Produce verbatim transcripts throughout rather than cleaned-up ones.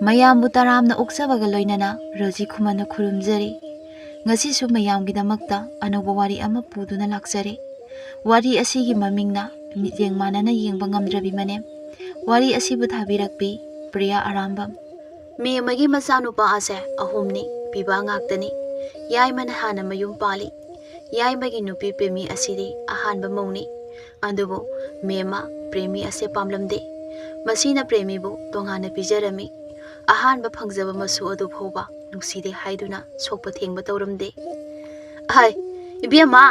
ꯃꯌꯥꯝꯕꯨ ꯇꯔꯥꯝꯅ ꯑꯣꯛꯆꯕꯒ ꯂꯣꯏꯅꯅ ꯔꯣꯖꯤ ꯈꯨꯃꯟꯅ ꯈꯨꯔꯨꯝꯖꯔꯤ꯫ ꯉꯁꯤꯁꯨ ꯃꯌꯥꯝꯒꯤꯗꯃꯛꯇ ꯑꯅꯧꯕ ꯋꯥꯔꯤ ꯑꯃ ꯄꯨꯗꯨꯅ ꯂꯥꯛꯆꯔꯦ꯫ ꯋꯥꯔꯤ ꯑꯁꯤꯒꯤ ꯃꯃꯤꯡꯅ ꯃꯤꯠꯌꯦꯡ ꯃꯥꯟꯅꯅ ꯌꯦꯡꯕ ꯉꯝꯗ꯭ꯔꯕꯤ ꯃꯅꯦꯝ꯫ ꯋꯥꯔꯤ ꯑꯁꯤꯕꯨ ꯊꯥꯕꯤꯔꯛꯄꯤ ꯄ꯭ꯔꯤꯌꯥ ꯑꯔꯥꯝꯕꯝ꯫ ꯃꯦꯝꯃꯒꯤ ꯃꯆꯥꯅꯨꯄꯥ ꯑꯁꯦ ꯑꯍꯨꯝꯅꯤ, ꯄꯤꯕꯥ ꯉꯥꯛꯇꯅꯤ꯫ ꯌꯥꯏꯃꯅ ꯍꯥꯟꯅ ꯃꯌꯨꯝ ꯄꯥꯜꯂꯤ꯫ ꯌꯥꯏꯃꯒꯤ ꯅꯨꯄꯤ ꯄ꯭ꯔꯦꯃꯤ ꯑꯁꯤꯗꯤ ꯑꯍꯥꯟꯕ ꯃꯧꯅꯤ꯫ ꯑꯗꯨꯕꯨ ꯃꯦꯝꯃ ꯄ꯭ꯔꯦꯃꯤ ꯑꯁꯦ ꯄꯥꯝꯂꯝꯗꯦ꯫ ꯃꯁꯤꯅ ꯄ꯭ꯔꯦꯃꯤꯕꯨ ꯇꯣꯉꯥꯟꯅ ꯄꯤꯖꯔꯝꯃꯤ꯫ ꯑꯍꯥꯟꯕ ꯐꯪꯖꯕ ꯃꯁꯨ ꯑꯗꯨ ꯐꯥꯎꯕ ꯅꯨꯡꯁꯤꯗꯦ ꯍꯥꯏꯗꯨꯅ ꯁꯣꯛꯄ ꯊꯦꯡꯕ ꯇꯧꯔꯝꯗꯦ꯫ "ꯍꯥꯏ, ꯏꯕꯦꯝꯃ,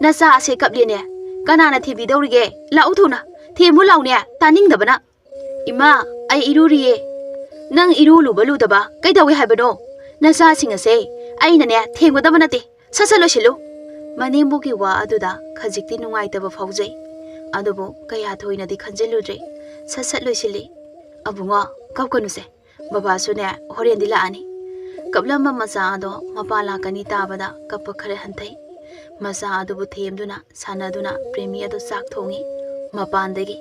ꯅꯆꯥ ꯑꯁꯦ ꯀꯞꯂꯦꯅꯦ꯫ ꯀꯅꯥꯅ ꯊꯦꯝꯕꯤꯗꯧꯔꯤꯒꯦ? ꯂꯥꯛꯎ ꯊꯨꯅ, ꯊꯦꯝꯃꯨ ꯂꯥꯎꯅꯦ, ꯇꯥꯅꯤꯡꯗꯕꯅ꯫ ꯏꯃꯥ, ꯑꯩ ꯏꯔꯨꯔꯤꯌꯦ꯫ ꯅꯪ ꯏꯔꯨ ꯂꯨꯕ ꯂꯨꯗꯕ ꯀꯩꯗꯧꯏ ꯍꯥꯏꯕꯅꯣ? ꯅꯆꯥꯁꯤꯡ ꯑꯁꯦ ꯑꯩꯅꯅꯦ ꯊꯦꯝꯒꯗꯕ ꯅꯠꯇꯦ꯫ ꯁꯠ ꯁꯠ ꯂꯣꯏꯁꯤꯜꯂꯨ꯫" ꯃꯅꯦꯝꯕꯣꯛꯀꯤ ꯋꯥ ꯑꯗꯨꯗ ꯈꯖꯤꯛꯇꯤ ꯅꯨꯡꯉꯥꯏꯇꯕ ꯐꯥꯎꯖꯩ꯫ ꯑꯗꯨꯕꯨ ꯀꯌꯥ ꯊꯣꯏꯅꯗꯤ ꯈꯟꯖꯤꯜꯂꯨꯗ꯭ꯔꯦ꯫ ꯁꯠ ꯁꯠ ꯂꯣꯏꯁꯤꯜꯂꯤ꯫ "ꯑꯕꯨꯡꯉꯣ, ꯀꯞꯀꯅꯨꯁꯦ꯫ ꯕꯕꯥꯁꯨꯅꯦ ꯍꯣꯔꯦꯟꯗꯤ ꯂꯥꯛꯑꯅꯤ꯫" ꯀꯞꯂꯝꯕ ꯃꯆꯥ ꯑꯗꯣ ꯃꯄꯥ ꯂꯥꯛꯀꯅꯤ ꯇꯥꯕꯗ ꯀꯞꯄ ꯈꯔ ꯍꯟꯊꯩ꯫ ꯃꯆꯥ ꯑꯗꯨꯕꯨ ꯊꯦꯝꯗꯨꯅ ꯁꯥꯟꯅꯗꯨꯅ ꯄ꯭ꯔꯦꯃꯤ ꯑꯗꯨ ꯆꯥꯛ ꯊꯣꯡꯉꯤ꯫ ꯃꯄꯥꯟꯗꯒꯤ,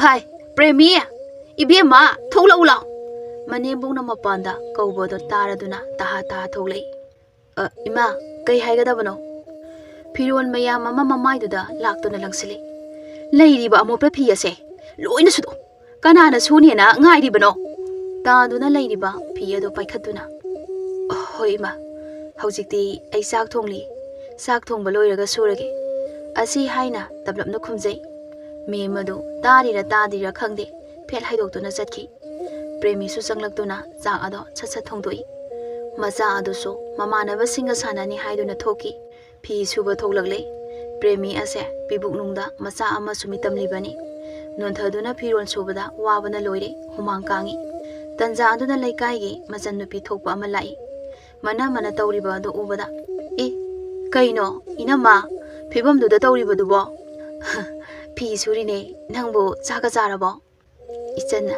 "ꯍꯥꯏ, ꯄ꯭ꯔꯦꯃꯤ! ꯏꯕꯦꯝꯃ, ꯊꯣꯛꯂꯛꯎ ꯂꯥꯎ!" ꯃꯅꯦꯝꯕꯣꯛꯅ ꯃꯄꯥꯟꯗ ꯀꯧꯕꯗꯣ ꯇꯥꯔꯗꯨꯅ ꯇꯍꯥ ꯇꯍꯥ ꯊꯣꯛꯂꯛꯏ꯫ "ꯑ, ꯏꯃꯥ, ꯀꯩ ꯍꯥꯏꯒꯗꯕꯅꯣ?" ꯐꯤꯔꯣꯜ ꯃꯌꯥꯝ ꯑꯃ ꯃꯃꯥꯏꯗꯨꯗ ꯂꯥꯛꯇꯨꯅ ꯂꯪꯁꯤꯜꯂꯤ꯫ "ꯂꯩꯔꯤꯕ ꯑꯃꯣꯠꯄ ꯐꯤ ꯑꯁꯦ ꯂꯣꯏꯅ ꯁꯨꯗꯣꯛ꯫ ꯀꯅꯥꯅ ꯁꯨꯅꯦꯅ ꯉꯥꯏꯔꯤꯕꯅꯣ?" ꯇꯥꯗꯨꯅ ꯂꯩꯔꯤꯕ ꯐꯤ ꯑꯗꯨ ꯄꯥꯏꯈꯠꯇꯨꯅ, "ꯍꯣꯏ ꯏꯃꯥ, ꯍꯧꯖꯤꯛꯇꯤ ꯑꯩ ꯆꯥꯛ ꯊꯣꯡꯂꯤ꯫ ꯆꯥꯛ ꯊꯣꯡꯕ ꯂꯣꯏꯔꯒ ꯁꯨꯔꯒꯦ꯫" ꯑꯁꯤ ꯍꯥꯏꯅ ꯇꯞꯂꯞꯅ ꯈꯨꯝꯖꯩ꯫ ꯃꯦꯝ ꯑꯗꯨ ꯇꯥꯔꯤꯔ ꯇꯥꯗ꯭ꯔꯤꯔ ꯈꯪꯗꯦ, ꯐꯦꯠ ꯍꯥꯏꯗꯣꯛꯇꯨꯅ ꯆꯠꯈꯤ꯫ ꯄ꯭ꯔꯦꯃꯤꯁꯨ ꯆꯪꯂꯛꯇꯨꯅ ꯆꯥꯛ ꯑꯗꯣ ꯁꯠ ꯁꯠ ꯊꯣꯡꯗꯣꯛꯏ꯫ ꯃꯆꯥ ꯑꯗꯨꯁꯨ ꯃꯃꯥꯟꯅꯕꯁꯤꯡꯒ ꯁꯥꯟꯅꯅꯤ ꯍꯥꯏꯗꯨꯅ ꯊꯣꯛꯈꯤ꯫ ꯐꯤ ꯁꯨꯕ ꯊꯣꯛꯂꯛꯂꯦ꯫ ꯄ꯭ꯔꯦꯃꯤ ꯑꯁꯦ ꯄꯤꯕꯨꯛꯅꯨꯡꯗ ꯃꯆꯥ ꯑꯃꯁꯨ ꯃꯤꯇꯝꯂꯤꯕꯅꯤ꯫ ꯅꯣꯟꯊꯗꯨꯅ ꯐꯤꯔꯣꯜ ꯁꯨꯕꯗ ꯋꯥꯕꯅ ꯂꯣꯏꯔꯦ, ꯍꯨꯃꯥꯡ ꯀꯥꯡꯏ꯫ ꯇꯟꯖꯥ ꯑꯗꯨꯗ ꯂꯩꯀꯥꯏꯒꯤ ꯃꯆꯟꯅꯨꯄꯤ ꯊꯣꯛꯄ ꯑꯃ ꯂꯥꯛꯏ꯫ ꯃꯅ ꯃꯅ ꯇꯧꯔꯤꯕ ꯑꯗꯨ ꯎꯕꯗ, "ꯑꯦ, ꯀꯩꯅꯣ, ꯏꯅꯝꯃ, ꯐꯤꯕꯝꯗꯨꯗ ꯇꯧꯔꯤꯕꯗꯨꯕꯣ?" "ꯐꯤ ꯁꯨꯔꯤꯅꯦ, ꯅꯪꯕꯨ ꯆꯥꯛꯀ ꯆꯥꯔꯕꯣ?" ꯏꯆꯟꯅ,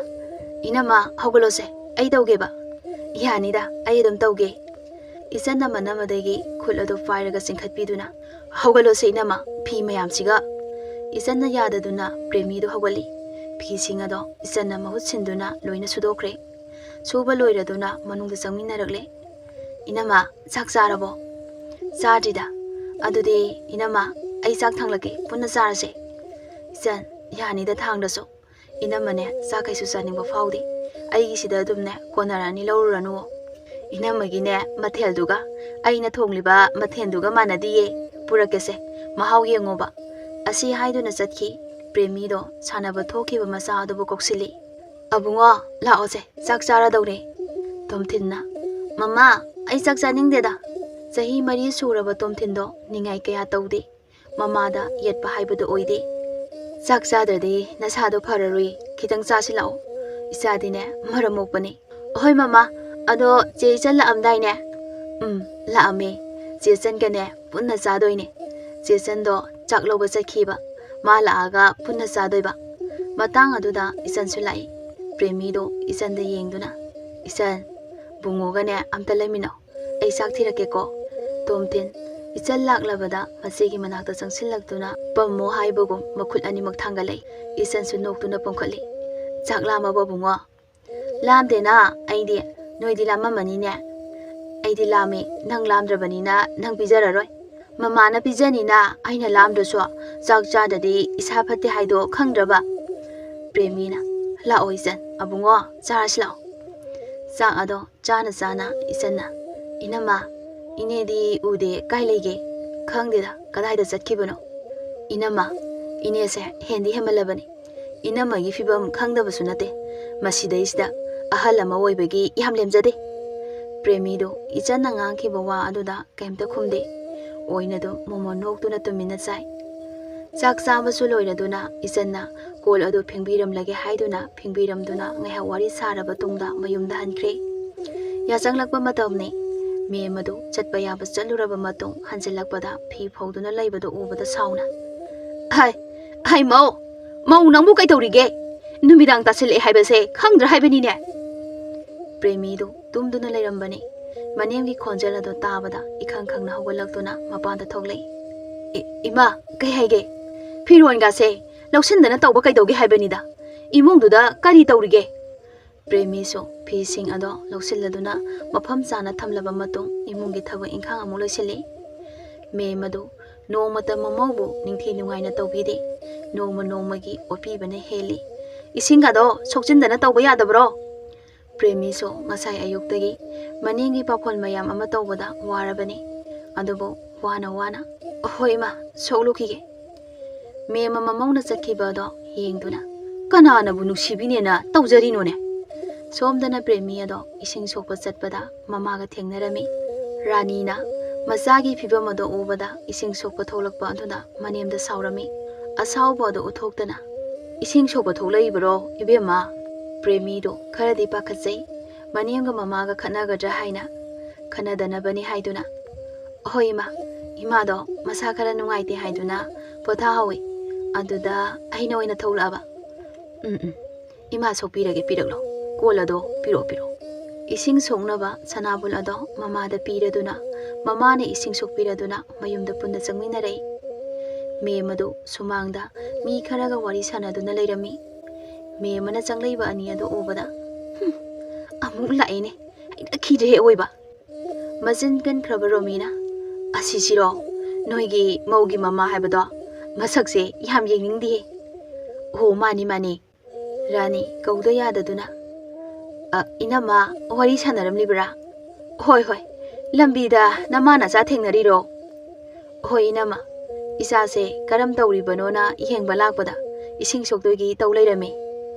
"ꯏꯅꯝꯃ, ꯍꯧꯒꯠꯂꯣꯁꯦ, ꯑꯩ ꯇꯧꯒꯦꯕ꯫" "ꯌꯥꯅꯤꯗ, ꯑꯩ ꯑꯗꯨꯝ ꯇꯧꯒꯦ꯫" ꯏꯆꯟꯅ ꯃꯅꯝ ꯑꯗꯒꯤ ꯈꯨꯠ ꯑꯗꯨ ꯄꯥꯏꯔꯒ ꯆꯤꯡꯈꯠꯄꯤꯗꯨꯅ, "ꯍꯧꯒꯠꯂꯣꯁꯦ ꯏꯅꯝꯃ, ꯐꯤ ꯃꯌꯥꯝꯁꯤꯒ꯫" ꯏꯆꯟꯅ ꯌꯥꯗꯗꯨꯅ ꯄ꯭ꯔꯦꯃꯤꯗꯨ ꯍꯧꯒꯠꯂꯤ꯫ ꯐꯤꯁꯤꯡ ꯑꯗꯣ ꯏꯆꯟꯅ ꯃꯍꯨꯠ ꯁꯤꯟꯗꯨꯅ ꯂꯣꯏꯅ ꯁꯨꯗꯣꯛꯈ꯭ꯔꯦ꯫ ꯁꯨꯕ ꯂꯣꯏꯔꯗꯨꯅ ꯃꯅꯨꯡꯗ ꯆꯪꯃꯤꯟꯅꯔꯛꯂꯦ꯫ "ꯏꯅꯝꯃ, ꯆꯥꯛ ꯆꯥꯔꯕꯣ?" "ꯆꯥꯗ꯭ꯔꯤꯗ꯫ ꯑꯗꯨꯗꯤ ꯏꯅꯝꯃ, ꯑꯩ ꯆꯥꯛ ꯊꯥꯡꯂꯛꯀꯦ, ꯄꯨꯟꯅ ꯆꯥꯔꯁꯦ꯫" "ꯏꯆꯟ, ꯌꯥꯅꯤꯗ ꯊꯥꯡꯗ꯭ꯔꯁꯨ꯫ ꯏꯅꯝꯃꯅꯦ, ꯆꯥꯛ ꯀꯩꯁꯨ ꯆꯥꯅꯤꯡꯕ ꯐꯥꯎꯗꯦ꯫ ꯑꯩꯒꯤꯁꯤꯗ ꯑꯗꯨꯝꯅꯦ ꯀꯣꯟꯅꯔꯅꯤ, ꯂꯧꯔꯨꯔꯅꯨ꯫" "ꯏꯅꯝꯃꯒꯤꯅꯦ ꯃꯊꯦꯜꯗꯨꯒ ꯑꯩꯅ ꯊꯣꯡꯂꯤꯕ ꯃꯊꯦꯜꯗꯨꯒ ꯃꯥꯟꯅꯗꯤꯌꯦ꯫ ꯄꯨꯔꯛꯀꯦꯁꯦ, ꯃꯍꯥꯎ ꯌꯦꯡꯉꯣꯕ꯫" ꯑꯁꯤ ꯍꯥꯏꯗꯨꯅ ꯆꯠꯈꯤ꯫ ꯄ꯭ꯔꯦꯃꯤꯗꯣ ꯁꯥꯟꯅꯕ ꯊꯣꯛꯈꯤꯕ ꯃꯆꯥ ꯑꯗꯨꯕꯨ ꯀꯧꯁꯤꯜꯂꯤ꯫ "ꯑꯕꯨꯡꯉꯣ, ꯂꯥꯛꯑꯣꯁꯦ, ꯆꯥꯛ ꯆꯥꯔꯗꯧꯅꯦ꯫" ꯇꯣꯝꯊꯤꯟꯅ, "ꯃꯃꯥ, ꯑꯩ ꯆꯥꯛ ꯆꯥꯅꯤꯡꯗꯦꯗ꯫" ꯆꯍꯤ ꯃꯔꯤ ꯁꯨꯔꯕ ꯇꯣꯝꯊꯤꯟꯗꯣ ꯅꯤꯡꯉꯥꯏ ꯀꯌꯥ ꯇꯧꯗꯦ꯫ ꯃꯃꯥꯗ ꯌꯦꯠꯄ ꯍꯥꯏꯕꯗꯨ ꯑꯣꯏꯗꯦ꯫ "ꯆꯥꯛ ꯆꯥꯗ꯭ꯔꯗꯤ ꯅꯁꯥꯗꯣ ꯐꯔꯔꯣꯏ, ꯈꯤꯇꯪ ꯆꯥꯁꯤꯜꯂꯛꯑꯣ꯫ ꯏꯆꯥꯗꯤꯅꯦ ꯃꯔꯝ ꯃꯣꯛꯄꯅꯤ꯫" "ꯍꯣꯏ ꯃꯃꯥ, ꯑꯗꯣ ꯆꯦ ꯏꯆꯟ ꯂꯥꯛꯑꯝꯗꯥꯏꯅꯦ?" "ꯎꯝ, ꯂꯥꯛꯑꯝꯃꯦ꯫ ꯆꯦ ꯏꯆꯟꯒꯅꯦ ꯄꯨꯟꯅ ꯆꯥꯗꯣꯏꯅꯦ꯫ ꯆꯦ ꯏꯆꯟꯗꯣ ꯆꯥꯛ ꯂꯧꯕ ꯆꯠꯈꯤꯕ, ꯃꯥ ꯂꯥꯛꯑꯒ ꯄꯨꯟꯅ ꯆꯥꯗꯣꯏꯕ꯫" ꯃꯇꯥꯡ ꯑꯗꯨꯗ ꯏꯆꯟꯁꯨ ꯂꯥꯛꯏ꯫ ꯄ꯭ꯔꯦꯃꯤꯗꯣ ꯏꯆꯟꯗ ꯌꯦꯡꯗꯨꯅ, "ꯏꯆꯟ, ꯕꯨꯡꯉꯣꯒꯅꯦ ꯑꯝꯇ ꯂꯩꯃꯤꯟꯅꯧ꯫ ꯑꯩ ꯆꯥꯛ ꯊꯤꯔꯛꯀꯦꯀꯣ꯫" ꯇꯣꯝꯊꯤꯟ, ꯏꯆꯟ ꯂꯥꯛꯂꯕꯗ ꯃꯆꯦꯒꯤ ꯃꯅꯥꯛꯇ ꯆꯪꯁꯤꯜꯂꯛꯇꯨꯅ ꯄꯝꯃꯣ ꯍꯥꯏꯕꯒꯨꯝ ꯃꯈꯨꯠ ꯑꯅꯤꯃꯛ ꯊꯥꯡꯒꯠꯂꯛꯏ꯫ ꯏꯆꯟꯁꯨ ꯅꯣꯛꯇꯨꯅ ꯄꯣꯝꯈꯠꯂꯤ꯫ "ꯆꯥꯛ ꯂꯥꯝꯃꯕꯣ ꯕꯨꯡꯉꯣ?" "ꯂꯥꯝꯗꯦꯅ ꯑꯩꯗꯤ꯫ ꯅꯣꯏꯗꯤ ꯂꯥꯝꯃꯝꯃꯅꯤꯅꯦ?" "ꯑꯩꯗꯤ ꯂꯥꯝꯃꯤ꯫ ꯅꯪ ꯂꯥꯝꯗ꯭ꯔꯕꯅꯤꯅ ꯅꯪ ꯄꯤꯖꯔꯔꯣꯏ꯫" "ꯃꯃꯥꯅ ꯄꯤꯖꯅꯤꯅ ꯑꯩꯅ ꯂꯥꯝꯗ꯭ꯔꯁꯨ꯫ ꯆꯥꯛ ꯆꯥꯗ꯭ꯔꯗꯤ ꯏꯁꯥ ꯐꯠꯇꯦ ꯍꯥꯏꯗꯣ ꯈꯪꯗ꯭ꯔꯕ?" ꯄ꯭ꯔꯦꯃꯤꯅ, "ꯂꯥꯛꯑꯣ ꯏꯆꯟ, ꯑꯕꯨꯡꯉꯣ, ꯆꯥꯔꯁꯤ ꯂꯥꯛꯑꯣ꯫" ꯆꯥꯛ ꯑꯗꯣ ꯆꯥꯅ ꯆꯥꯅ ꯏꯆꯟꯅ, "ꯏꯅꯝꯃ, ꯏꯅꯦꯗꯤ ꯎꯗꯦ, ꯀꯥꯏ ꯂꯩꯒꯦ? ꯈꯪꯗꯦꯗ, ꯀꯗꯥꯏꯗ ꯆꯠꯈꯤꯕꯅꯣ?" "ꯏꯅꯝꯃ, ꯏꯅꯦꯁꯦ ꯍꯦꯟꯗꯤ ꯍꯦꯟꯃꯜꯂꯕꯅꯤ꯫ ꯏꯅꯝꯃꯒꯤ ꯐꯤꯕꯝ ꯈꯪꯗꯕꯁꯨ ꯅꯠꯇꯦ꯫ ꯃꯁꯤꯗꯩꯁꯤꯗ ꯑꯍꯜ ꯑꯃ ꯑꯣꯏꯕꯒꯤ ꯌꯥꯝ ꯂꯦꯝꯖꯗꯦ꯫" ꯄ꯭ꯔꯦꯃꯤꯗꯨ ꯏꯆꯟꯅ ꯉꯥꯡꯈꯤꯕ ꯋꯥ ꯑꯗꯨꯗ ꯀꯩꯝꯇ ꯈꯨꯝꯗꯦ꯫ ꯑꯣꯏꯅꯗꯨꯝ ꯃꯣꯃꯣꯟ ꯅꯣꯛꯇꯨꯅ ꯇꯨꯃꯤꯟꯅ ꯆꯥꯏ꯫ ꯆꯥꯛ ꯆꯥꯕꯁꯨ ꯂꯣꯏꯔꯗꯨꯅ ꯏꯆꯟꯅ ꯀꯣꯜ ꯑꯗꯨ ꯐꯦꯡꯕꯤꯔꯝꯂꯒꯦ ꯍꯥꯏꯗꯨꯅ ꯐꯦꯡꯕꯤꯔꯝꯗꯨꯅ ꯉꯥꯏꯍꯥꯛ ꯋꯥꯔꯤ ꯁꯥꯔꯕ ꯇꯨꯡꯗ ꯃꯌꯨꯝꯗ ꯍꯟꯈ꯭ꯔꯦ꯫ ꯌꯥꯆꯪꯂꯛꯄ ꯃꯇꯝꯅꯤ꯫ ꯃꯦꯝ ꯑꯗꯨ ꯆꯠꯄ ꯌꯥꯕ ꯆꯠꯂꯨꯔꯕ ꯃꯇꯨꯡ ꯍꯟꯖꯤꯜꯂꯛꯄꯗ ꯐꯤ ꯐꯧꯗꯨꯅ ꯂꯩꯕꯗꯨ ꯎꯕꯗ ꯁꯥꯎꯅ, "ꯍꯥꯏ, ꯍꯥꯏ ꯃꯧ, ꯃꯧ ꯅꯪꯕꯨ ꯀꯩꯗꯧꯔꯤꯒꯦ? ꯅꯨꯃꯤꯗꯥꯡ ꯇꯥꯁꯤꯜꯂꯛꯑꯦ ꯍꯥꯏꯕꯁꯦ ꯈꯪꯗ꯭ꯔꯥ ꯍꯥꯏꯕꯅꯤꯅꯦ?" ꯄ꯭ꯔꯦꯃꯤꯗꯨ ꯇꯨꯝꯗꯨꯅ ꯂꯩꯔꯝꯕꯅꯤ꯫ ꯃꯅꯦꯝꯒꯤ ꯈꯣꯟꯖꯦꯜ ꯑꯗꯨ ꯇꯥꯕꯗ ꯏꯈꯪ ꯈꯪꯅ ꯍꯧꯒꯠꯂꯛꯇꯨꯅ ꯃꯄꯥꯟꯗ ꯊꯣꯛꯂꯛꯏ꯫ "ꯏ-, ꯏꯃꯥ, ꯀꯩ ꯍꯥꯏꯒꯦ? ꯐꯤꯔꯣꯟꯒꯥꯁꯦ ꯂꯧꯁꯤꯟꯗꯅ ꯇꯧꯕ ꯀꯩꯗꯧꯒꯦ ꯍꯥꯏꯕꯅꯤꯗ? ꯏꯃꯨꯡꯗꯨꯗ ꯀꯔꯤ ꯇꯧꯔꯤꯒꯦ? ꯄ꯭ꯔꯦꯃꯤꯁꯨ ꯐꯤꯁꯤꯡ ꯑꯗꯣ ꯂꯧꯁꯤꯜꯂꯗꯨꯅ ꯃꯐꯝ ꯆꯥꯅ ꯊꯝꯂꯕ ꯃꯇꯨꯡ ꯏꯃꯨꯡꯒꯤ ꯊꯕꯛ ꯏꯪꯈꯥꯡ ꯑꯃꯨꯛ ꯂꯣꯏꯁꯤꯜꯂꯤ꯫ ꯃꯦꯝ ꯑꯗꯨ ꯅꯣꯡꯃꯇ ꯃꯃꯧꯕꯨ ꯅꯤꯡꯊꯤ ꯅꯨꯡꯉꯥꯏꯅ ꯇꯧꯕꯤꯗꯦ꯫ ꯅꯣꯡꯃ ꯅꯣꯡꯃꯒꯤ ꯑꯣꯠꯄꯤꯕꯅ ꯍꯦꯜꯂꯤ꯫ ꯏꯁꯤꯡꯒꯗꯣ ꯁꯣꯛꯆꯤꯟꯗꯅ ꯇꯧꯕ ꯌꯥꯗꯕ꯭ꯔꯣ? ꯄ꯭ꯔꯦꯃꯤꯁꯨ ꯉꯁꯥꯏ ꯑꯌꯨꯛꯇꯒꯤ ꯃꯅꯦꯝꯒꯤ ꯄꯥꯈꯣꯟ ꯃꯌꯥꯝ ꯑꯃ ꯇꯧꯕꯗ ꯋꯥꯔꯕꯅꯤ꯫ ꯑꯗꯨꯕꯨ ꯋꯥꯅ ꯋꯥꯅ, "ꯍꯣꯏ ꯏꯃꯥ, ꯁꯣꯛꯂꯨꯈꯤꯒꯦ"꯫ ꯃꯦꯝ ꯑꯃ ꯃꯃꯧꯅ ꯆꯠꯈꯤꯕ ꯑꯗꯣ ꯌꯦꯡꯗꯨꯅ, "ꯀꯅꯥꯅꯕꯨ ꯅꯨꯡꯁꯤꯕꯤꯅꯦꯅ ꯇꯧꯖꯔꯤꯅꯣꯅꯦ?" ꯁꯣꯝꯗꯅ ꯄ꯭ꯔꯦꯃꯤ ꯑꯗꯣ ꯏꯁꯤꯡ ꯁꯣꯛꯄ ꯆꯠꯄꯗ ꯃꯃꯥꯒ ꯊꯦꯡꯅꯔꯝꯃꯤ꯫ ꯔꯥꯅꯤꯅ ꯃꯆꯥꯒꯤ ꯐꯤꯕꯝ ꯑꯗꯣ ꯎꯕꯗ ꯏꯁꯤꯡ ꯁꯣꯛꯄ ꯊꯣꯛꯂꯛꯄ ꯑꯗꯨꯗ ꯃꯅꯦꯝꯗ ꯁꯥꯎꯔꯝꯃꯤ꯫ ꯑꯁꯥꯎꯕ ꯑꯗꯨ ꯎꯠꯊꯣꯛꯇꯅ, "ꯏꯁꯤꯡ ꯁꯣꯛꯄ ꯊꯣꯛꯂꯛꯏꯕ꯭ꯔꯣ, ꯏꯕꯦꯝꯃ?" ꯄ꯭ꯔꯦꯃꯤꯗꯨ ꯈꯔꯗꯤ ꯄꯥꯈꯠꯆꯩ꯫ ꯃꯅꯦꯝꯒ ꯃꯃꯥꯒ ꯈꯠꯅꯒꯗ꯭ꯔꯥ ꯍꯥꯏꯅ, ꯈꯠꯅꯗꯅꯕꯅꯤ ꯍꯥꯏꯗꯨꯅ, "ꯍꯣꯏ ꯏꯃꯥ, ꯏꯃꯥꯗꯣ ꯃꯁꯥ ꯈꯔ ꯅꯨꯡꯉꯥꯏꯇꯦ ꯍꯥꯏꯗꯨꯅ ꯄꯣꯊꯥꯍꯧꯋꯤ꯫ ꯑꯗꯨꯗ ꯑꯩꯅ ꯑꯣꯏꯅ ꯊꯣꯛꯂꯛꯑꯕ"꯫ "ꯎꯝ, ꯎꯝ, ꯏꯃꯥ ꯁꯣꯛꯄꯤꯔꯒꯦ, ꯄꯤꯔꯛꯂꯣ꯫ ꯀꯣꯜ ꯑꯗꯣ ꯄꯤꯔꯛꯑꯣ, ꯄꯤꯔꯛꯑꯣ"꯫ ꯏꯁꯤꯡ ꯁꯣꯛꯅꯕ ꯁꯅꯥꯕꯨꯜ ꯑꯗꯣ ꯃꯃꯥꯗ ꯄꯤꯔꯗꯨꯅ, ꯃꯃꯥꯅ ꯏꯁꯤꯡ ꯁꯣꯛꯄꯤꯔꯗꯨꯅ ꯃꯌꯨꯝꯗ ꯄꯨꯟꯅ ꯆꯪꯃꯤꯟꯅꯔꯛꯏ꯫ ꯃꯦꯝ ꯑꯗꯨ ꯁꯨꯃꯥꯡꯗ ꯃꯤ ꯈꯔꯒ ꯋꯥꯔꯤ ꯁꯥꯟꯅꯗꯨꯅ ꯂꯩꯔꯝꯃꯤ꯫ ꯃꯦꯝ ꯑꯃꯅ ꯆꯪꯂꯛꯏꯕ ꯑꯅꯤ ꯑꯗꯨ ꯎꯕꯗ, "ꯍꯨꯝ, ꯑꯃꯨꯛ ꯂꯥꯛꯑꯦꯅꯦ, ꯍꯩꯅꯈꯤꯗ꯭ꯔꯦ ꯑꯋꯣꯏꯕ"꯫ ꯃꯆꯤꯟ ꯀꯟꯈ꯭ꯔꯕ ꯔꯣꯃꯤꯅ, "ꯑꯁꯤꯁꯤꯔꯣ ꯅꯣꯏꯒꯤ ꯃꯧꯒꯤ ꯃꯃꯥ ꯍꯥꯏꯕꯗꯣ? ꯃꯁꯛꯁꯦ ꯌꯥꯝ ꯌꯦꯡꯅꯤꯡꯗꯦꯍꯦ"꯫ "ꯑꯣ, ꯃꯥꯅꯤ, ꯃꯥꯅꯤ"꯫ ꯔꯥꯅꯤ ꯀꯧꯗ ꯌꯥꯗꯗꯨꯅ, "ꯑ, ꯏꯅꯝꯃ, ꯋꯥꯔꯤ ꯁꯥꯟꯅꯔꯝꯂꯤꯕ꯭ꯔꯥ?" "ꯍꯣꯏ, ꯍꯣꯏ, ꯂꯝꯕꯤꯗ ꯅꯃꯥ ꯅꯆꯥ ꯊꯦꯡꯅꯔꯤꯔꯣ?" "ꯍꯣꯏ ꯏꯅꯝꯃ, ꯏꯆꯥꯁꯦ ꯀꯔꯝ ꯇꯧꯔꯤꯕꯅꯣꯅ ꯌꯦꯡꯕ ꯂꯥꯛꯄꯗ ꯏꯁꯤꯡ ꯁꯣꯛꯇꯣꯏꯒꯤ ꯇꯧ ꯂꯩꯔꯝꯃꯤ"꯫